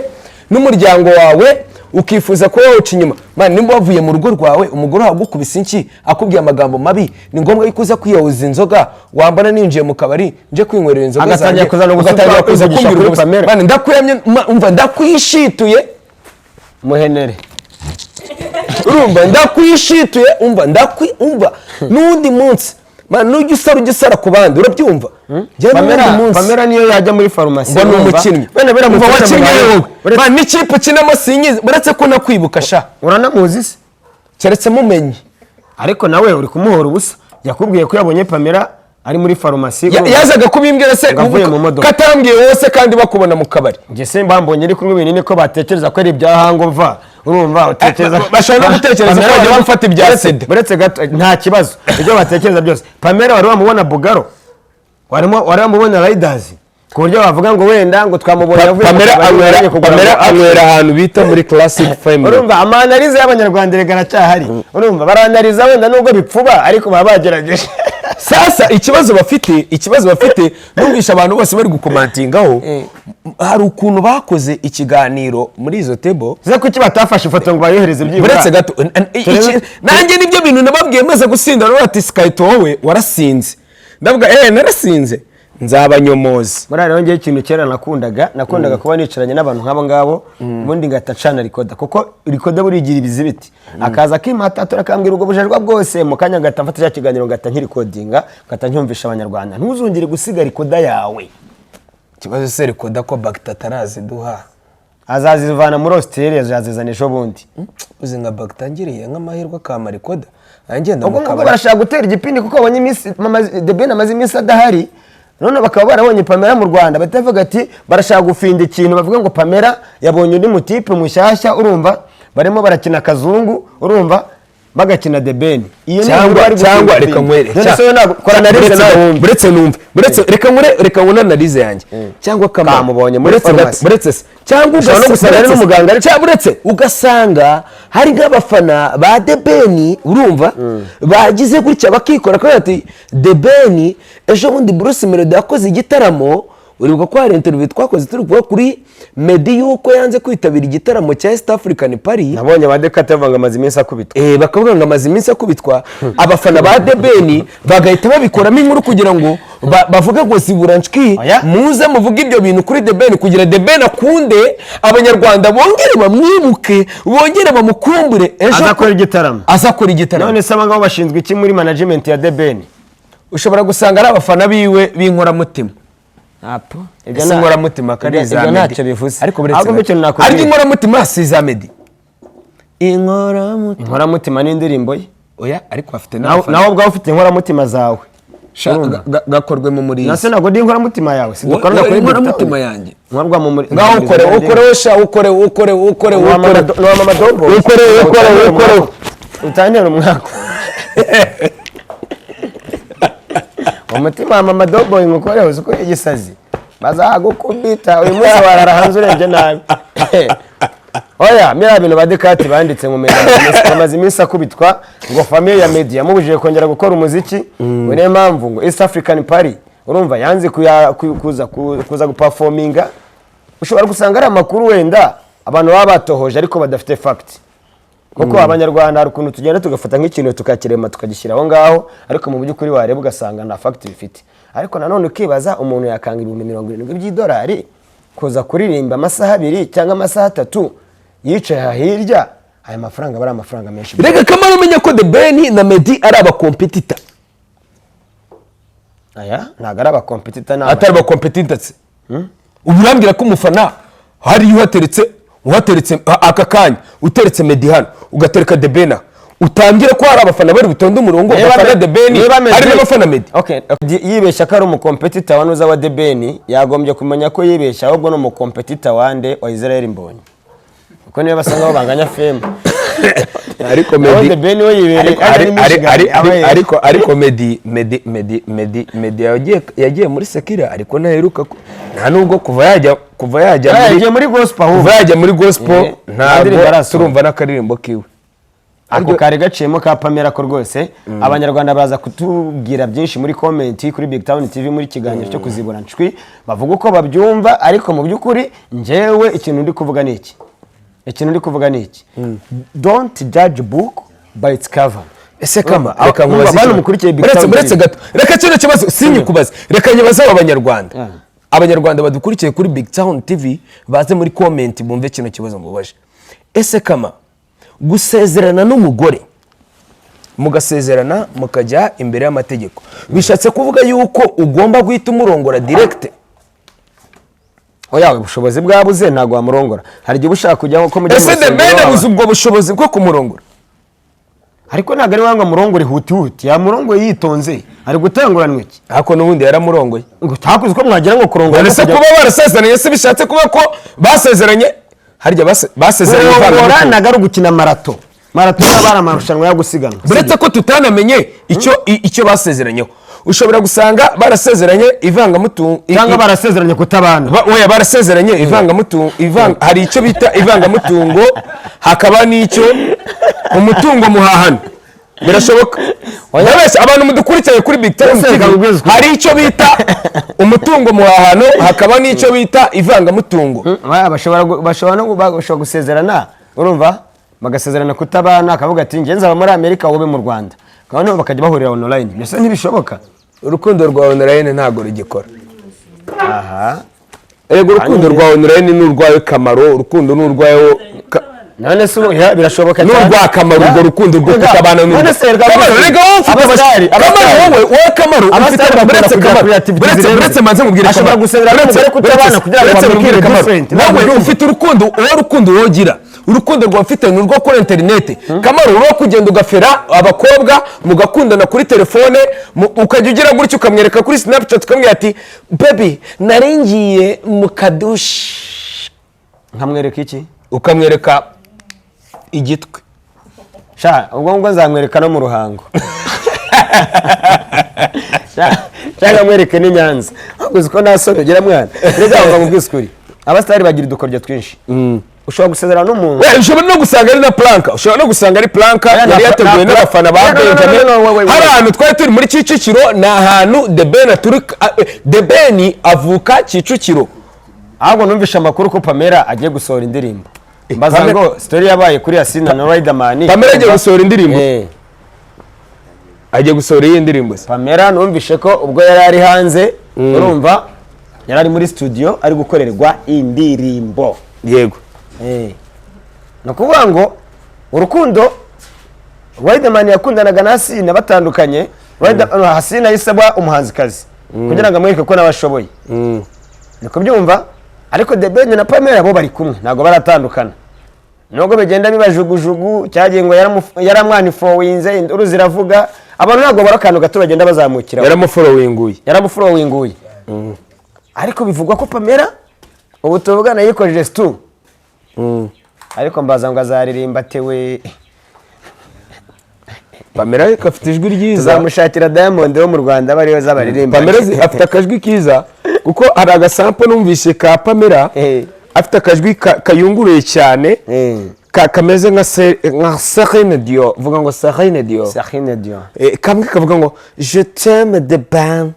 n'umuryango wawe, ukifuza kuba wawuca inyuma. Man, nimba wavuye mu rugo rwawe, umugore wawe agukubise inshyi, akubwiye amagambo mabi, ni ngombwa yuko uza kwiyahuza inzoga, wambona ninjiye mu kabari nje kwinywera inzoga
Agatangira
zanjye,
kuzana ubusutwa,
ugatangira kuza
kwivugisha
kumbwira
kuri
ubwo busa.
Pamela.
Man, ndakwiyamye, umva, ndakwishituye.
Muhenere.
Urumva, ndakwishituye. Umva, umva, n'undi munsi, man, nujya usara, ujya usara ku bandi, urabyumva? Njyewe n'undi
Pamela,
munsi
Pamela niyo yajya muri farumasi,
ngo ni
urumva?
umukinnyi.
Wenda
Umva,
biramutse
wakinnye
binamubayeho.
wowe. Man, n'ikipe ukinamo sinyizi, uretse ko nakwibuka sha.
Uranamuzi se?
Keretse mumenye.
Ariko nawe uri kumuhora ubusa. Yakubwiye ko yabonye Pamela ari muri farumasi, urumva?
Yazaga kubimbwira se?
Ngo avuye mu modoka.
Katambwiye wowe se kandi bakubona mu kabari?
Njye se mbambonye ari kunywa ibinini, ko batekereza ko ari ibya hangover, urumva, utekereza
Bashobora no gutekereza ko
Pamela
bagiye
wari
gufata ibya sida.
Buretse gato, nta kibazo, ibyo batekereza byose. Pamela wari wamubona Bugaro, wari wamubona Riders, ku buryo bavuga ngo wenda ngo twamubonye avuye mu
Pamela
kabari,
anywera
agiye kugura
Pamela anywera ahantu bita muri Classic Family.
Urumva, ama analyse y'Abanyarwanda rega aracyahari, urumva, baranariza wenda nubwo bipfuba, ariko baba bagerageje.
Sasa ikibazo bafite, numvisha abantu bose bari gukomantingaho, hari ukuntu bakoze ikiganiro muri izo table.
Ze kuki batafashe ifoto ngo bayohereze byibura?
Buretse gato. Nanjye nibyo bintu nababwiye maze gusinda. Nabo bati: "Sikayito, wowe warasinze." Ndavuga: "Eh, narasinze, nzabanyomoza."
Muri rero ngewe ikintu kera nakundaga kuba nicaranye n'abantu nk'abo ngabo, ubundi ngahita ncana recorder, kuko recorder buriya igira ibizibiti. Akaza akimatatura, akambwira ubwo bujajwa bwose, mu kanya ngahita mfata cya kiganiro, ngahita nkirikodinga, ngahita ncyumvisha Abanyarwanda. Ntuzongere gusiga recorder yawe.
Ikibazo se, recorder ko Bagita ataraziduha?
Azazivana muri Australia, azazizana ejo bundi.
Uzi nka Bagita ngiriye nk'amahirwe akampa recorder, ngenda
Ubwo
mu
ngubwo
kabari.
Barashaka gutera igipindi kuko babonye iminsi Mama The Ben amaze iminsi adahari, none bakaba barabonye Pamela mu Rwanda, bahita bavuga ati barashaka gufinda ikintu, bavuga ngo Pamela yabonye undi mutipe mushyashya. Urumva, barimo barakina akazungu, urumva, bagakina The Ben. Iyo ni inkuru
Cyangwa
bari
cyangwa
gufinda.
Reka nkwere.
None se wowe ntabwo kora analyse
Buretse
nawe
gato,
wumve.
Buretse numve, buretse, reka nkore, reka nkore analyse yanjye. Cyangwa kama
Kamubonye muri
buretse gato,
farumasi.
Buretse se, cyangwa
Ushobora no gusanga ari
buretse se,
n'umuganga
cyangwa buretse ugasanga hari nk'abafana ba The Ben, urumva, bagize gutya bakikora kubera ati The Ben ejo bundi Bruce Melody yakoze igitaramo. Uribuka ko hari interview twakoze turi kuvuga kuri Meddy yuko yanze kwitabira igitaramo cya East African Party?
Nabonye abadekate bavuga ngo amaze iminsi akubitwa.
Bakavuga ngo amaze iminsi akubitwa. Abafana ba The Ben bagahita babikoramo inkuru kugira ngo bavuge ngo zibura nshwi.
Oya.
Muze muvuge ibyo bintu kuri The Ben kugira The Ben akunde Abanyarwanda bongere bamwibuke, bongere bamukumbure ejo.
Azakora igitaramo.
Azakora igitaramo.
None se aba ngabo bashinzwe iki muri management ya The Ben?
Ushobora gusanga ari abafana biwe b'inkoramutima.
Ibyo
Ese inkoramutima ko ari
ibyo
iza
ibyo
Meddy?
Ntacyo bivuze.
Ariko buretse
Ahubwo
gato.
ikintu nakubwira.
Ariko inkoramutima si iza Meddy, inkoramutima.
Inkoramutima ni indirimbo ye.
Oya, ariko afite
Nawe
n'abafana.
Nawe ubwawe ufite inkoramutima zawe.
Gakorwe mu murizo.
Nase ntabwo ndi inkoramutima yawe, si dukorana
Wowe
kuri Big Town?
inkoramutima yanjye.
Nkorwa mu muri
Ngaho ukore, ukore sha, ukore, ukore, ukore, ukore.
Ni mama dobo.
Ukore, ukore, ukore.
Utantera umwaka umutima wa mama dobo nkukore, uzi ko igisazi bazagukubita uyu munsi warara hanze urebye nabi. Oya, miriya bintu ba Dekati banditse ngo Meddy amaze iminsi akubitwa, ngo famille ya Meddy yamubujije kongera gukora umuziki, ngo niyo mpamvu ngo East African Party, urumva, yanze kuza guperforminga. Ushobora gusanga ari amakuru wenda abantu baba batohoje ariko badafite fact, kuko Abanyarwanda hari ukuntu tugenda tugafata nk'ikintu tukakirema tukagishyira aho ngaho, ariko mu by'ukuri wareba ugasanga nta fact bifite. Ariko nanone ukibaza, umuntu yakanga 70,000 by'idolari kuza kuririmba amasaha 2 cyangwa amasaha 3 yicaye aha hirya? Aya mafaranga aba ari amafaranga menshi.
Reka kamara, umenya ko The Ben na Meddy ari abacompetitor.
Aya ntabwo ari abacompetitor, ni
Atari abacompetitor se? Ubu urambwira ko umufana hariya uhateretse aka kanya, uteretse Meddy hano, ugatereka The Ben aha, utambwira ko hari abafana bari butonde umurongo bafana The Ben, hari n'abafana Meddy?
Okay, yibeshya ko ari umucompetitor wa nuza wa The Ben, yagombye kumenya ko yibeshya, ahubwo ni umucompetitor wande wa Israel Mbonyi, kuko niyo basa nkaho banganya fame.
Ariko
Naho
Meddy
The Ben we yibereye ari Michigan,
ariko Meddy yagiye muri secular, ariko ntaheruka nta nubwo kuva yajya
Ah, yagiye muri gospel ahubwo.
Kuva yajya muri gospel,
Nta ndirimbo
ntabwo
arasohora.
turumva n'akaririmbo kiwe.
Ako kari gaciyemo ka Pamela ko rwose Abanyarwanda baza kutubwira byinshi muri comment kuri Big Town TV muri kiganiro cyo kuzibura nshwi, bavuga uko babyumva. Ariko mu by'ukuri njyewe ikintu ndi kuvuga ni iki: don't judge book by its cover.
Ese kama,
Urumva,
reka nkubaze
abantu
ikibazo.
mukurikiye Big
Uretse
Town
uretse
TV.
gato, reka kino kibazo sinyikubaze, reka nyibaze aba Banyarwanda. Abanyarwanda badukurikiye kuri Big Town TV baze muri comment bumve kino kibazo mubaje. Ese kama, gusezerana n'umugore, mugasezerana mukajya imbere y'amategeko, bishatse kuvuga yuko ugomba guhita umurongora direct?
Oya, ubushobozi bwabuze ntabwo wamurongora. Hari igihe uba ushaka kujya ko mujya mu
Ese The
rusengero
Ben abuze ubwo bushobozi bwo kumurongora?
Ariko ntabwo ari wanga murongore huti huti, yamurongoye yitonze, ari gutanguranwa iki?
Ariko n'ubundi yaramurongoye.
Ngo utakuzi ko mwagira ngo kurongora
None se
no kujya-
kuba barasezeranye se bishatse kuba ko basezeranye harya basezeranye
Kurongora
ivangamutungo?
ntabwo ari ugukina marato. Marato yaba ari amarushanwa yo gusiganwa.
Uretse ko tutanamenye icyo basezeranyeho, ushobora gusanga barasezeranye ivangamutungo
Cyangwa barasezeranye kutabana.
Oya, barasezeranye ivangamutungo. Hari icyo bita ivangamutungo, hakaba n'icyo umutungo muhahano. Birashoboka. Ndabeshya abantu mudukurikiranye kuri Big Time
Ese
TV?
reka nkubwize ukuri.
Hari icyo bita umutungo muhahano, hakaba n'icyo bita ivangamutungo.
Oya, bashobora gu- bashobora no gu- bashobora gusezerana, urumva, bagasezerana kutabana, akavuga ati njye nzaba muri Amerika, wowe mu Rwanda, noneho bakajya bahurira online. Mbese ntibishoboka?
Urukundo rwa online ntabwo rugikora.
Aha.
Erega urukundo rwa online ni urwawe kamaro, urukundo ni urwawe
None se ubu ya, birashoboka
ni
cyane.
urwa kamaro. Urwo rukundo rwo
Rega,
kutabana ni
none se rega,
Kamaro, rega wowe ufite
abasitari,
kamaro,
abasitari.
wowe kamaro ufite
Abasitari bakunda
buretse
kujya
kamaro
kuri activities
buretse
zirenze.
buretse manze mubwire
Ashobora
Kamaro.
gusezerana n'umugore kutabana kugira ngo
Buretse
bamubwire
mubwire Kamaro.
different.
Wowe
Ntabwo
ufite urukundo, wowe urukundo wogira, urukundo rwawe ufite ni urwo kuri interineti kamaro, urwo kugenda ugafera abakobwa mugakundana kuri telefone, ukajya ugira gutya ukamwereka kuri Snapchat, ukamubwira ati: "Baby, nari ngiye mu kadushi."
Nkamwereka iki?
Ukamwereka igitwe.
Sha, ubwo ngubwo nzamwereka no mu Ruhango. Sha, cyangwa mwereke n'i Nyanza. Ahubwo uzi ko nta soni ugira mwana? Rega wumva mu bwisukuri, abasitari bagira udukoryo twinshi. Ushobora gusezerana n'umuntu.
We, ushobora no gusanga ari na prank, ushobora no gusanga ari prank
Oya,
yari yateguwe n'abafana ba
No, no, no, no,
Benjamin.
no, no, wait, wait.
Hari ahantu twari turi muri Kicukiro, ni ahantu The Ben aturuka. The Ben avuka Kicukiro.
Ahubwo numvishe amakuru ko Pamela agiye gusohora indirimbo, mbaza ngo story yabaye kuri Asinah na Riderman.
Pamela agiye gusohora indirimbo?
Eh.
Agiye gusohora iyi ndirimbo se?
Pamela numvishe ko ubwo yari ari hanze, urumva, yari ari muri studio ari gukorerwa indirimbo. Ni ukuvuga ngo urukundo Riderman yakundanaga na Asinah batandukanye, Asinah yahise aba umuhanzikazi kugira ngo amwereke ko nawe ashoboye, ni kubyumva. Ariko The Ben na Pamela bo bari kumwe, ntabwo baratandukana, nubwo bigenda bibajugujugu. Cyagiye ngo yaramwanifollowinze, induru ziravuga, abantu ntabwo bari akantu gato bagenda bazamukiraho.
Yaramufollowinguye.
Yaramufollowinguye, ariko bivugwa ko Pamela ubu tuvugana yikojeje stu, ariko mbaza ngo azaririmba atewe.
Pamela ariko afite ijwi ryiza.
Tuzamushakira Diamond wo mu Rwanda aba ariwe azabaririmba.
Pamela afite akajwi kiza, kuko hari agasample numvise ka Pamela. Afite akajwi kayunguruye cyane, kameze nka Celine Dion. Vuga ngo Celine Dion.
Celine Dion.
Kamwe kavuga ngo "Je t'aime The Ben,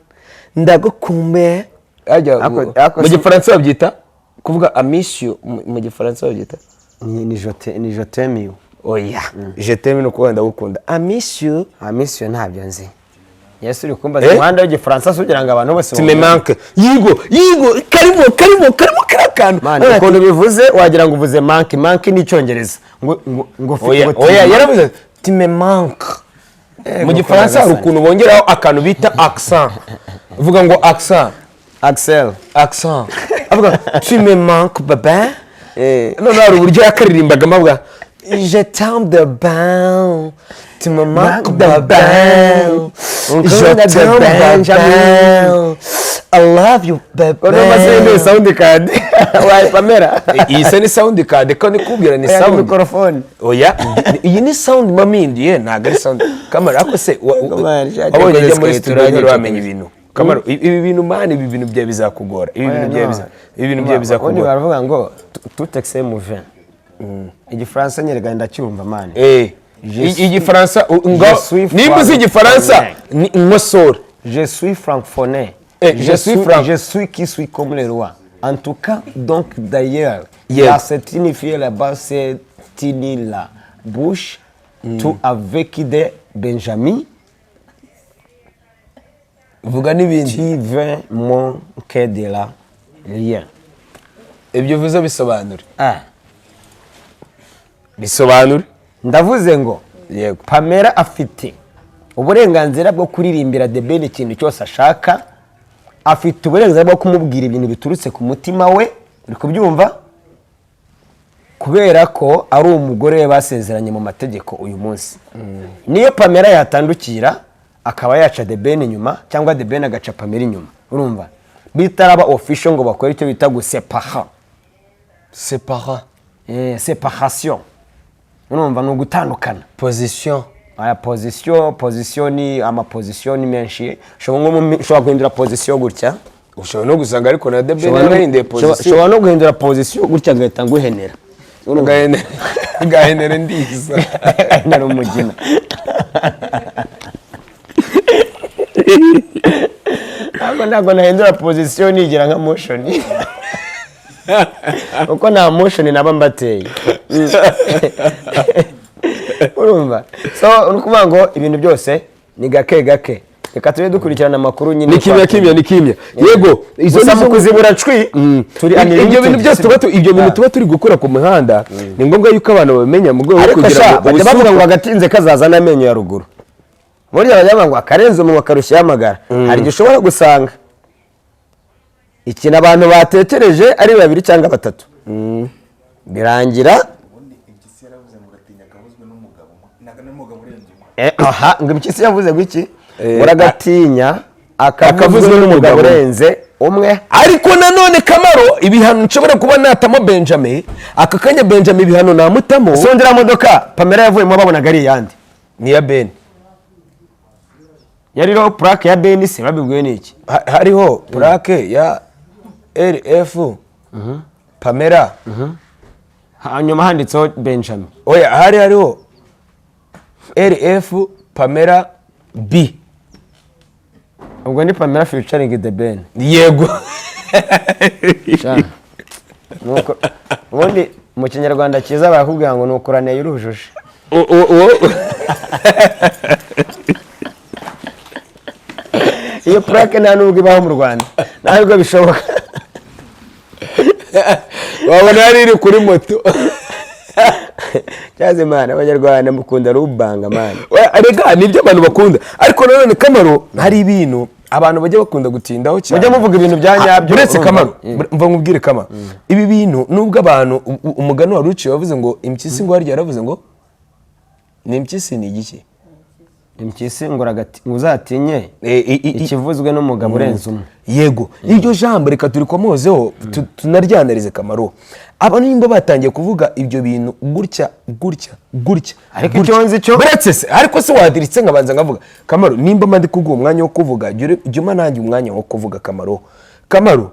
ndagukumbuye."
Ako
Mu Gifaransa babyita kuvuga "I miss you". Mu Gifaransa babyita
Ni "je t'aime you".
Oya, "je t'aime" ni ukuvuga "ndagukunda". "I miss you".
"I miss you" ntabyo nzi. Yesu, uri kumbaza umuhanda w'igifaransa se ugira ngo abantu bose
"Tu me manques". Yigo, karimo kariya kantu.
Man, ukuntu bivuze wagira ngo uvuze "monkey". "Monkey" ni Icyongereza ngo
Oya.
ngo
Oya, yaravuze "tu me manques". Mu Gifaransa hari ukuntu bongeraho akantu bita accent. Uvuga ngo accent.
Axel.
Accent. Avuga "Tu me manques, bébé". None hari uburyo yakaririmbagamo avuga "Je t'aime The Ben, tu me manques bébé, je t'aime bébé, I love you bébé."
Urumva se ni sound card wayi Pamela?
Iyi se ni sound card? Ko nikubwira ni
Oya, ni
sound.
Microphone.
Oya, iyi ni sound maminduye, ntabwo ari sound kamara. Ariko se
Kamara, shaka
wabonye ujya muri
koresha
studio
turangiye
ntari wamenya
kabisa.
ibintu. Kamara, ibi bintu man, ibi bintu byawe bizakugora, ibi bintu byawe ibi bintu byawe
Ubundi
bizakugora.
Baravuga ngo "tout excès mauvais". Igifaransa nyerega ndacyumva, man.
Igifaransa ngo
Je suis
nimba uzi Igifaransa nkosora.
Je suis francophone.
Je suis
Je suis qui suis comme le roi. En tout cas, donc d'ailleurs,
Yeah.
la c'est une fille là-bas, c'est une la bouche, tout avec des Benjamin,
Vuga n'ibindi.
Tu veux manquer de la rien.
Ibyo uvuze bisobanure.
Ah.
Bisobanure.
Ndavuze ngo Pamela afite uburenganzira bwo kuririmbira The Ben ikintu cyose ashaka, afite uburenganzira bwo kumubwira ibintu biturutse ku mutima we, uri kubyumva, kubera ko ari umugore we basezeranye mu mategeko. Uyu munsi niyo Pamela yatandukira akaba yaca The Ben inyuma cyangwa The Ben agaca Pamela inyuma, urumva bitaraba official ngo bakore icyo bita gusepaha.
Separa.
Separation, urumva, ni ugutandukana.
Position.
Aya position, position ni amaposition ni menshi. Ushobora nko ushobora guhindura position gutya.
Ushobora no gusanga ariko na The Ben
Ushobora
yarahinduye position.
Ushobora no guhindura position gutya ngahita nguhenera. Urumva?
Ngahenera ndiza.
Ngahenera umugina. Ntabwo nahindura position nigira nka motion, kuko nta motion naba mbateye, urumva. So ni ukuvuga ngo ibintu byose ni gake gake, reka tube dukurikirana amakuru nyine.
Ni kimya kimya, ni kimya, yego. Izo
Gusa
nizo
mu kuzibura cwi turi
Ibyo bintu byose ibyo bintu
Ah.
tuba turi gukora ku muhanda, ni ngombwa yuko abantu babimenya mu rwego rwo
Ariko
kugira
sha
ngo
bajya bavuga ngo agatinze kazaza n'amenyo ya ruguru. Burya bajya bavuga ngo akarenze umunwa karushya amagara. Hari igihe ushobora gusanga ikintu abantu batekereje ari babiri cyangwa batatu birangira.
Ubundi impyisi yaravuze ngo uratinya akavuzwe n'umugabo umwe, ntabwo n'umugabo urenze umwe.
Aha ngo impyisi yavuze ngo iki? Uragatinya
akavuzwe
akavuzwe
n'umugabo
n'umugabo urenze umwe.
Ariko nanone Kamaro, ibihano nshobora kuba natamo Benjamin aka kanya, Benjamin ibihano namutamo.
Songera modoka Pamela yavuyemo babonaga ari iyande?
Ni iya Ben.
Yariho plaque ya Ben se? Babibwiwe n'iki?
Hariho plaque ya RF Pamela.
Hanyuma handitseho Benjamin.
Oya, hari hariho RF Pamela B.
Ubwo ni Pamela featuring The Ben.
Yego.
Sha. Nuko ubundi mu Kinyarwanda cyiza barakubwira ngo ni ukuraneye urujuje. Iyo plaque nta nubwo ibaho mu Rwanda, nta nubwo bishoboka.
Wabona yari iri kuri moto.
Cyaze mana, Abanyarwanda mukunda rubanga mana.
Rega nibyo abantu bakunda, ariko nanone Kamaro, hari ibintu abantu bajya bakunda gutindaho cyane.
Mujya muvuga ibintu bya nyabyo.
Uretse
urumva?
Kamaro, mva nkubwire Kamaro, ibi bintu nubwo abantu umugani wari uciye wavuze ngo impyisi, ngo harya yaravuze ngo ni impyisi ni igiki?
Impyisi ngo ngo uzatinye ikivuzwe n'umugabo urenze umwe.
Yego, iryo jambo reka turikomozeho, tunaryanarize Kamaro. Abantu nimba batangiye kuvuga ibyo bintu gutya gutya gutya
Ariko
gutya.
icyo nzi cyo-
Uretse se, ariko se wadiritse nkabanza nkavuga Kamaro? Nimba mba ndi kuguha umwanya wo kuvuga, jya umpa nanjye umwanya wo kuvuga Kamaro. Kamaro,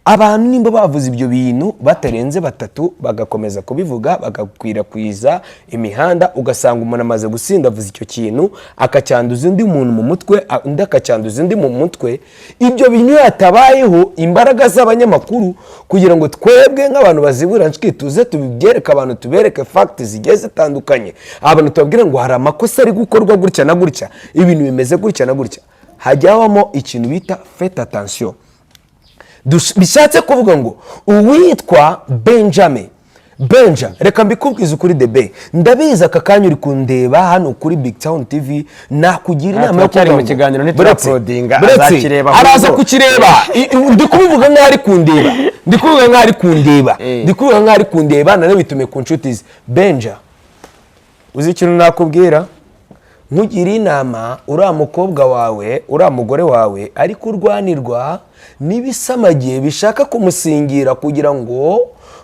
abantu nimba bavuze ibyo bintu batarenze batatu, bagakomeza kubivuga, bagakwirakwiza imihanda, ugasanga umuntu amaze gusinda avuze icyo kintu, akacyanduza undi muntu mu mutwe, undi akacyanduza undi mu mutwe. Ibyo bintu iyo hatabayeho imbaraga z'abanyamakuru kugira ngo twebwe nk'abantu bazibura nshwi tuze tubyereke abantu, tubereke facts zigiye zitandukanye, abantu tubabwire ngo hari amakosa ari gukorwa gutya na gutya, ibintu bimeze gutya na gutya, hajya habamo ikintu bita faites attention. Bishatse kuvuga ngo uwitwa Benjamin Benja, reka mbikubwize ukuri, debe ndabizi aka kanya uri kundeba hano kuri Big Town TV, nakugira inama yo
Turacyari
kuvuga
mu
ngo-
kiganiro,
Buretse,
ntiturauploadinga,
buretse,
azakireba
araza
ahubwo.
kukireba. Ndi kubivuga nk'aho ari kundeba, ndi kubivuga nk'aho ari kundeba, ndi kubivuga nk'aho ari kundeba, nanabitume ku nshuti ze. Benja, uzi ikintu nakubwira? Nkugira inama, uriya mukobwa wawe, uriya mugore wawe ari kurwanirwa n'ibisamage bishaka kumusingira kugira ngo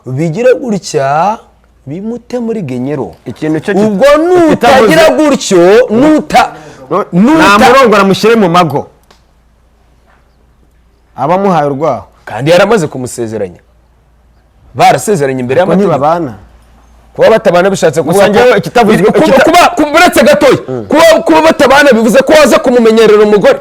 bigire gutya bimute muri genyero.
Ikintu cyo
Ubwo nutagira gutyo, nuta nuta
Namurongora mushyire mu mago abamuhaye urwaho.
Kandi yaramaze kumusezeranya, barasezeranye imbere
Ko
y'amategeko.
ntibabana.
Kuba batabana bishatse kuvuga
Gusa njyewe ikitavuzwe-
kuba uretse gatoya, kuba batabana bivuze ko waza kumumenyerera umugore,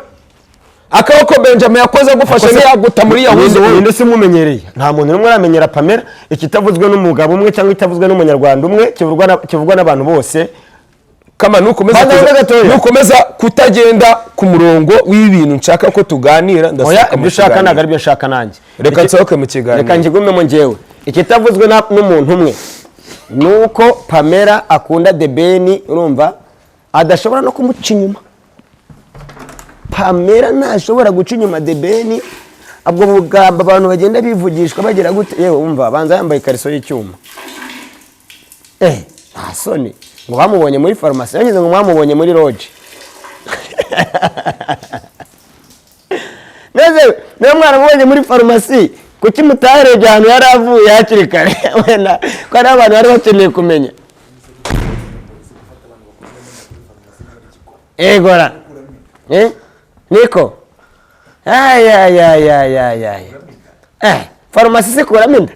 akaboko Benjamin yakoze agufasha ntiyaguta muri yahuze.
Ninde se umumenyereye? Nta muntu n'umwe aramenyera Pamela. Ikitavuzwe n'umugabo umwe cyangwa ikitavuzwe n'Umunyarwanda umwe kivugwa n'abantu bose.
Kama nukomeza
Banza wumve gatoya.
Nukomeza kutagenda ku murongo w'ibintu nshaka ko tuganira,
Oya,
ndasohoka mu
ibyo ushaka
kiganiro.
ntabwo aribyo nshaka nanjye.
Reka nsohoke mu kiganiro.
Reka nkigumemo njyewe. Ikitavuzwe n'umuntu umwe ni uko Pamela akunda The Ben, urumva adashobora no kumuca inyuma. Pamela ntashobora guca inyuma The Ben. Ubwo bugambo abantu bagenda bivugishwa bagira gute? Yewe, umva, banza yambaye ikariso y'icyuma. Nta soni, ngo bamubonye muri farumasi, yageze ngo mwamubonye muri lodge. Neze niba mwaramubonye muri farumasi, kuki mutarebye ahantu yari avuye hakiri kare? Wenda ko hariho abantu bari bakeneye kumenya. Egora niko ayayayayayay, farumasi sikuramo inda.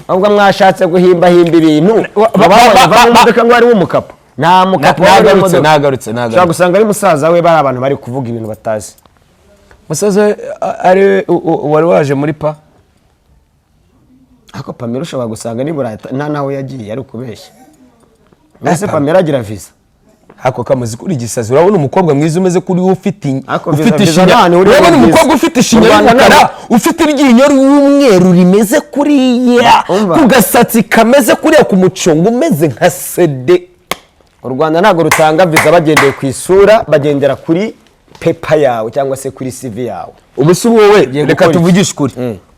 Ahubwo mwashatse guhimbahimba ibintu. Babonye ava mu modoka ngo harimo umukapo, nta mukapo wari mu
Nagarutse.
modoka.
Nagarutse.
Ushobora
Nagarutse.
gusanga ari musaza we, bari abantu bari kuvuga ibintu batazi.
Musaza we, ari we wari waje muri pa.
Ariko Pamela ushobora gusanga nibura nta naho yagiye, ari ukubeshya. Mbese Pamela agira visa?
Ako kamaze kuri gisazi, urabona umukobwa mwiza umeze kuri we ufite
Ariko visa-
ufite
visa
ishinya,
nta hantu ihuriye
urabona
na visa.
umukobwa ufite ishinya
Mu Rwanda
y'umukara,
ntabwo-
ufite iryinyo ry'umweru rimeze kuriya,
Umva.
ku gasatsi kameze kuriya, ku mucongo umeze nka sede.
U Rwanda ntabwo rutanga visa bagendeye ku isura, bagendera kuri paper yawe cyangwa se kuri CV yawe.
Ubu si wowe.
Ugiye
Reka
gukora iki?
tuvugishe ukuri,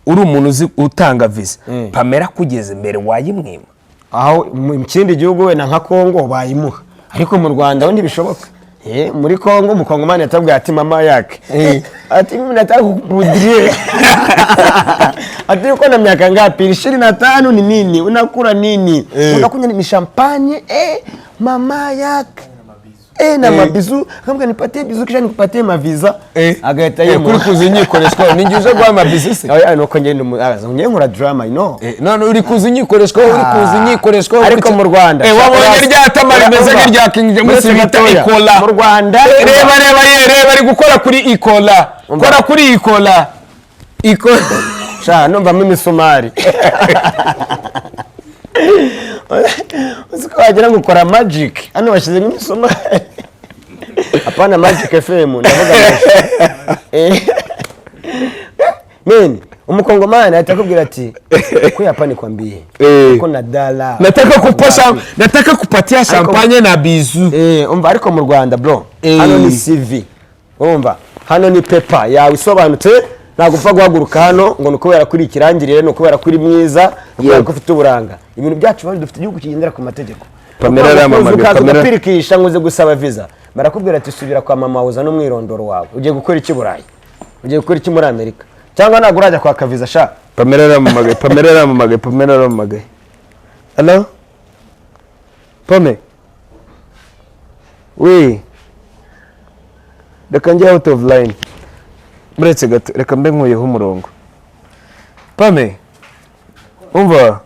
uri umuntu uzi utanga visa, Pamela kugeza imbere wayimwima?
Aho mu kindi gihugu wenda nka Kongo bayimuha, ariko mu Rwanda ho ntibishoboka. Muri Kongo umukongomani yatabwiye ati mama yake, ati mimi nataka kukupudirie, ati uko na miaka ngapi? 25. Ni nini unakula? Nini unakunywa? Ni champagne. Mama yake. Na mabizu, akambwira: "Nipatie bizu kisha nikupatie mavisa." Agahita
Kuri
yimuha.
Kuza inyikoreshwa, ni uje guha amabizu se?
Oya, nuko ngenda ngiye nkora drama.
None uri kuza inyikoreshwa, uri kuza inyikoreshwa.
Ariko mu Rwanda
Wabonye rya tama rimeze nk'irya King James
Uretse
bita
gatoya.
ikola?
Mu Rwanda
Reba, reba ye, reba, ari gukora kuri ikola. Kora kuri ikola, ikola.
Sha, numvamo imisumari, uzi ko wagira ngo ukora magic. Hano bashyizemo imisumari, apana Magic FM, ndavuga magic. Men, umukongomani ahita akubwira ati: "Ko hapa nikwambie ko na dala."
Nataka kupasha, nataka kupatia champagne na bizu.
Umva, ariko mu Rwanda, bro, hano ni CV, urumva, hano ni paper yawe isobanutse. Ntabwo upfa guhaguruka hano ngo ni ukubera ko uri ikirangirire, ni ukubera ko uri mwiza, ni ukubera ko ufite uburanga. Ibintu byacu bari dufite igihugu kigendera ku mategeko.
Pamela
Ukaza
aramamagaye,
ukaza
Pamela.
ugapirikisha ngo uze gusaba visa, barakubwira ati: "Subira kwa mama, uzane umwirondoro wawe. Ugiye gukora iki i Burayi? Ugiye gukora iki muri Amerika? Cyangwa ntabwo urajya kwaka visa, sha?"
Pamela aramamagaye, Pamela aramamagaye, Pamela aramamagaye. Allo, Pame? Oui, reka njye out of line, muretse gato, reka mbe nkuyeho umurongo. Pame, umva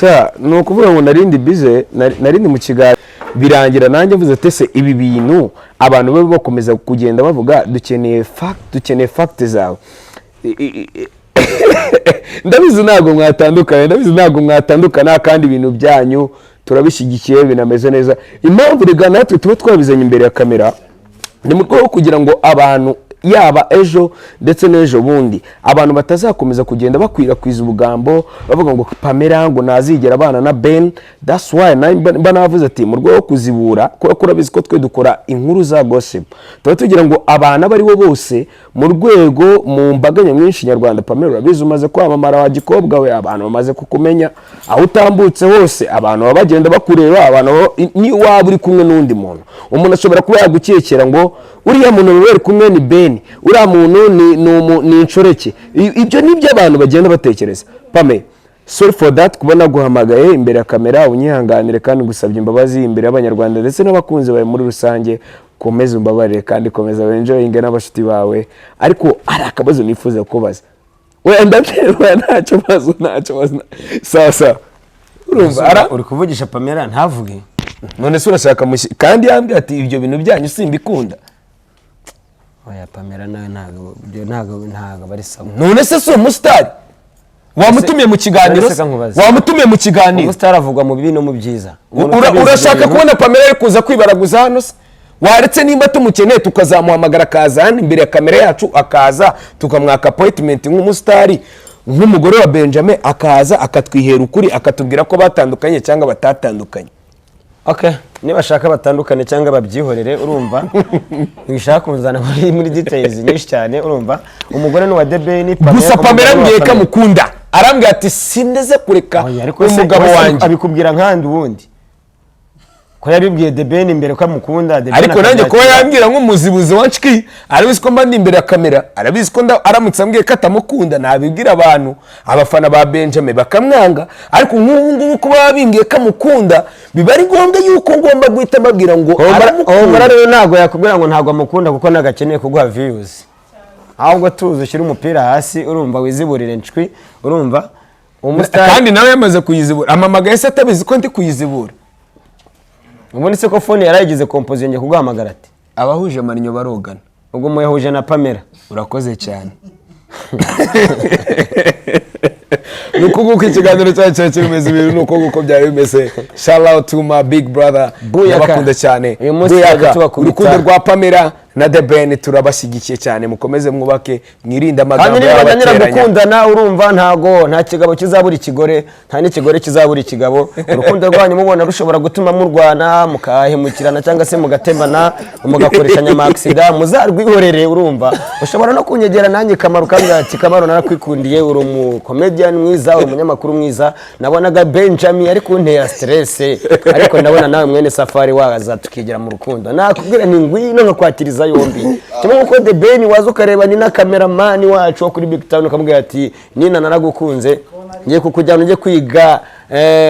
sha, ni ukuvuga ngo narindi bize, narindi mu kiganiro, birangira nanjye mvuze ati: "Ese ibi bintu abantu babe bakomeza kugenda bavuga, dukeneye fact, dukeneye fact zawe." Ndabizi ntabwo mwatandukana, ndabizi ntabwo mwatandukana, kandi ibintu byanyu turabishyigikiye, binameze neza. Impamvu rega natwe tuba twabizanye imbere ya kamera ni mu rwego rwo kugira ngo abantu, yaba ejo ndetse n'ejo bundi, abantu batazakomeza kugenda bakwirakwiza ubugambo bavuga ngo Pamela ngo ntazigera abana na Ben. That's why nawe mba navuze ati mu rwego rwo kuzibura, kubera ko urabizi ko twe dukora inkuru za gossip, tuba tugira ngo abantu abo ari bo bose mu rwego mu mbaga nyamwinshi nyarwanda. Pamela, urabizi, umaze kwamamara wa gikobwa we, abantu bamaze kukumenya. Aho utambutse hose abantu baba bagenda bakureba. Abantu niyo waba uri kumwe n'undi muntu, umuntu ashobora kuba yagukekera ngo uriya muntu baba bari kumwe ni Ben, uriya muntu ni inshoreke. Ibyo ni byo abantu bagenda batekereza. Pame, sorry for that kuba naguhamagaye imbere ya kamera, unyihanganire, kandi gusabye imbabazi imbere y'abanyarwanda ndetse n'abakunzi bawe muri rusange. Komeza umbabarire kandi komeza wenjoyinge n'abashuti bawe. Ariko hari akabazo nifuza kubaza. Wenda ndabyemera, nta kibazo, nta kibazo. Sawa sawa, urumva ara
Uri kuvugisha Pamela ntavuge?
None se urashaka mushyi kandi yambwiye ati: "Ibyo bintu byanyu simbikunda."
Oya, Pamela nawe ntabwo ibyo, ntabwo bari sawa.
None se si umusitari? Wamutumiye mu kiganiro
None
se?
se nkubaze.
Wamutumiye mu kiganiro?
Umusitari avugwa mu bibi no mu byiza. Umuntu utabizi
Urashaka
ibyo bintu-
kubona Pamela ari kuza kwibaraguza hano se? Waretse nimba tumukeneye tukazamuhamagara, akaza hano imbere ya kamera yacu, akaza tukamwaka appointment nk'umusitari, nk'umugore wa Benjamin, akaza akatwihera ukuri, akatubwira ko batandukanye cyangwa batatandukanye.
Okay, niba batandukane cyangwa babyihorere, urumva, ntibishaka kunzana muri details nyinshi cyane. Urumva, umugore ni uwa The Ben.
Gusa Pamela ambwiye ko amukunda, arambwira ati: "Sindeze kureka umugabo wanjye."
Abikubwira nkandi ubundi ko yabibwiye The Ben imbere ko amukunda, The Ben
Ariko nanjye kuba
akabyakira.
yambwira nk'umuzibuzi wa nshiki, arabizi ko mba ndi imbere ya kamera, arabizi ko aramutse ambwiye ko atamukunda nabibwira abantu, abafana ba Benjamin bakamwanga. Ariko nk'ubu ngubu kuba yabimbwiye ko amukunda, biba ari ngombwa yuko ngomba guhita mbabwira ngo
Humura
aramukunda.
rero ntabwo yakubwira ngo ntabwo amukunda, kuko ntabwo akeneye kuguha views. Ahubwo tuzi ushyire umupira hasi, urumva, wiziburire nshwi, urumva, umusitari.
Kandi nawe yamaze kuyizibura, amamagaye se atabizi ko ndi kuyizibura?
Ubundi se ko phone yarayigize composé, yongeye kuguhamagara ati?
Abahuje amarinyo barogana.
Ubwo muyahuje na Pamela.
Urakoze cyane. Ni uko nguko ikiganiro cyacu cyari kimeze, ibintu ni uko nguko byari bimeze. Shout out to my big brother.
Buyaka.
Ndabakunda cyane.
Uyu munsi
Buyaka.
twajya tubakubita.
Urukundo rwa Pamela na The Ben turabashyigikiye cyane. Mukomeze mwubake, mwirinde
Kandi
amagambo
niba batangira
y'abateranya.
gukundana, urumva, ntago nta kigabo kizabura ikigore, nta n'ikigore kizabura ikigabo. Urukundo rwanyu mubona rushobora gutuma murwana, mukahemukirana, cyangwa se mugatemana, mugakoreshanya amakisida, muzarwihorere. Urumva, ushobora no kunyegera nanjye Kamaro ukambwira ati: "Kamaro, narakwikundiye, uri umukomediyani mwiza, uri umunyamakuru mwiza. Nabonaga Benjamin ari kuntera stress, ariko ndabona nawe mwene safari waza tukigira mu rukundo." Nakubwira ni ngwino nkakwakiriza yombi. Kimwe nk'uko The Ben waza ukareba ni na cameraman wacu wo kuri Big Town, ukamubwira ati: "Nina, naragukunze." Ngiye kukujyana ujye kwiga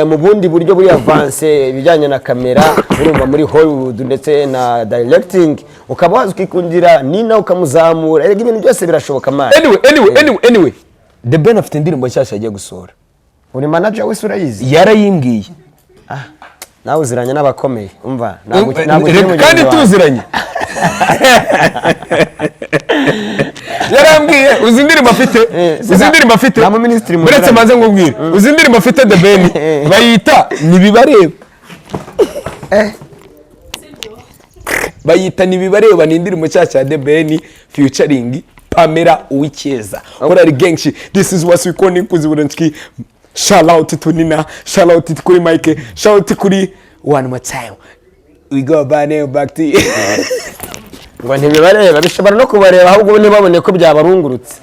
mu bundi buryo buri advance, ibijyanye na kamera, urumva, muri Hollywood ndetse na directing, ukaba waza ukikundira Nina, ukamuzamura. Erega ibintu byose birashoboka, man.
Anyway, The Ben afite indirimbo nshyashya agiye gusohora.
Uri manager wese, urayizi?
Yarayimbwiye.
Nawe uziranye n'abakomeye, umva, ntabwo ukiri
Reka
mugenzi
kandi
wawe.
tuziranye. Yarambwiye, uzi indirimbo afite? Uzi indirimbo afite?
Nta muminisitiri
Uretse
muziranye.
maze nkubwire, uzi indirimbo afite The Ben? Bayita "Ntibibareba". Bayita "Ntibibareba", ni indirimbo nshyashya ya The Ben featuring Pamela Uwicyeza. Horari genshi, this is what we call Nkuzi. Shout out to Nina, shout out kuri Mike, shout out kuri one more time. We go by name back to you.
Ngo ntibibareba, bishobora no kubareba, ahubwo ntibabone ko byabarungurutse.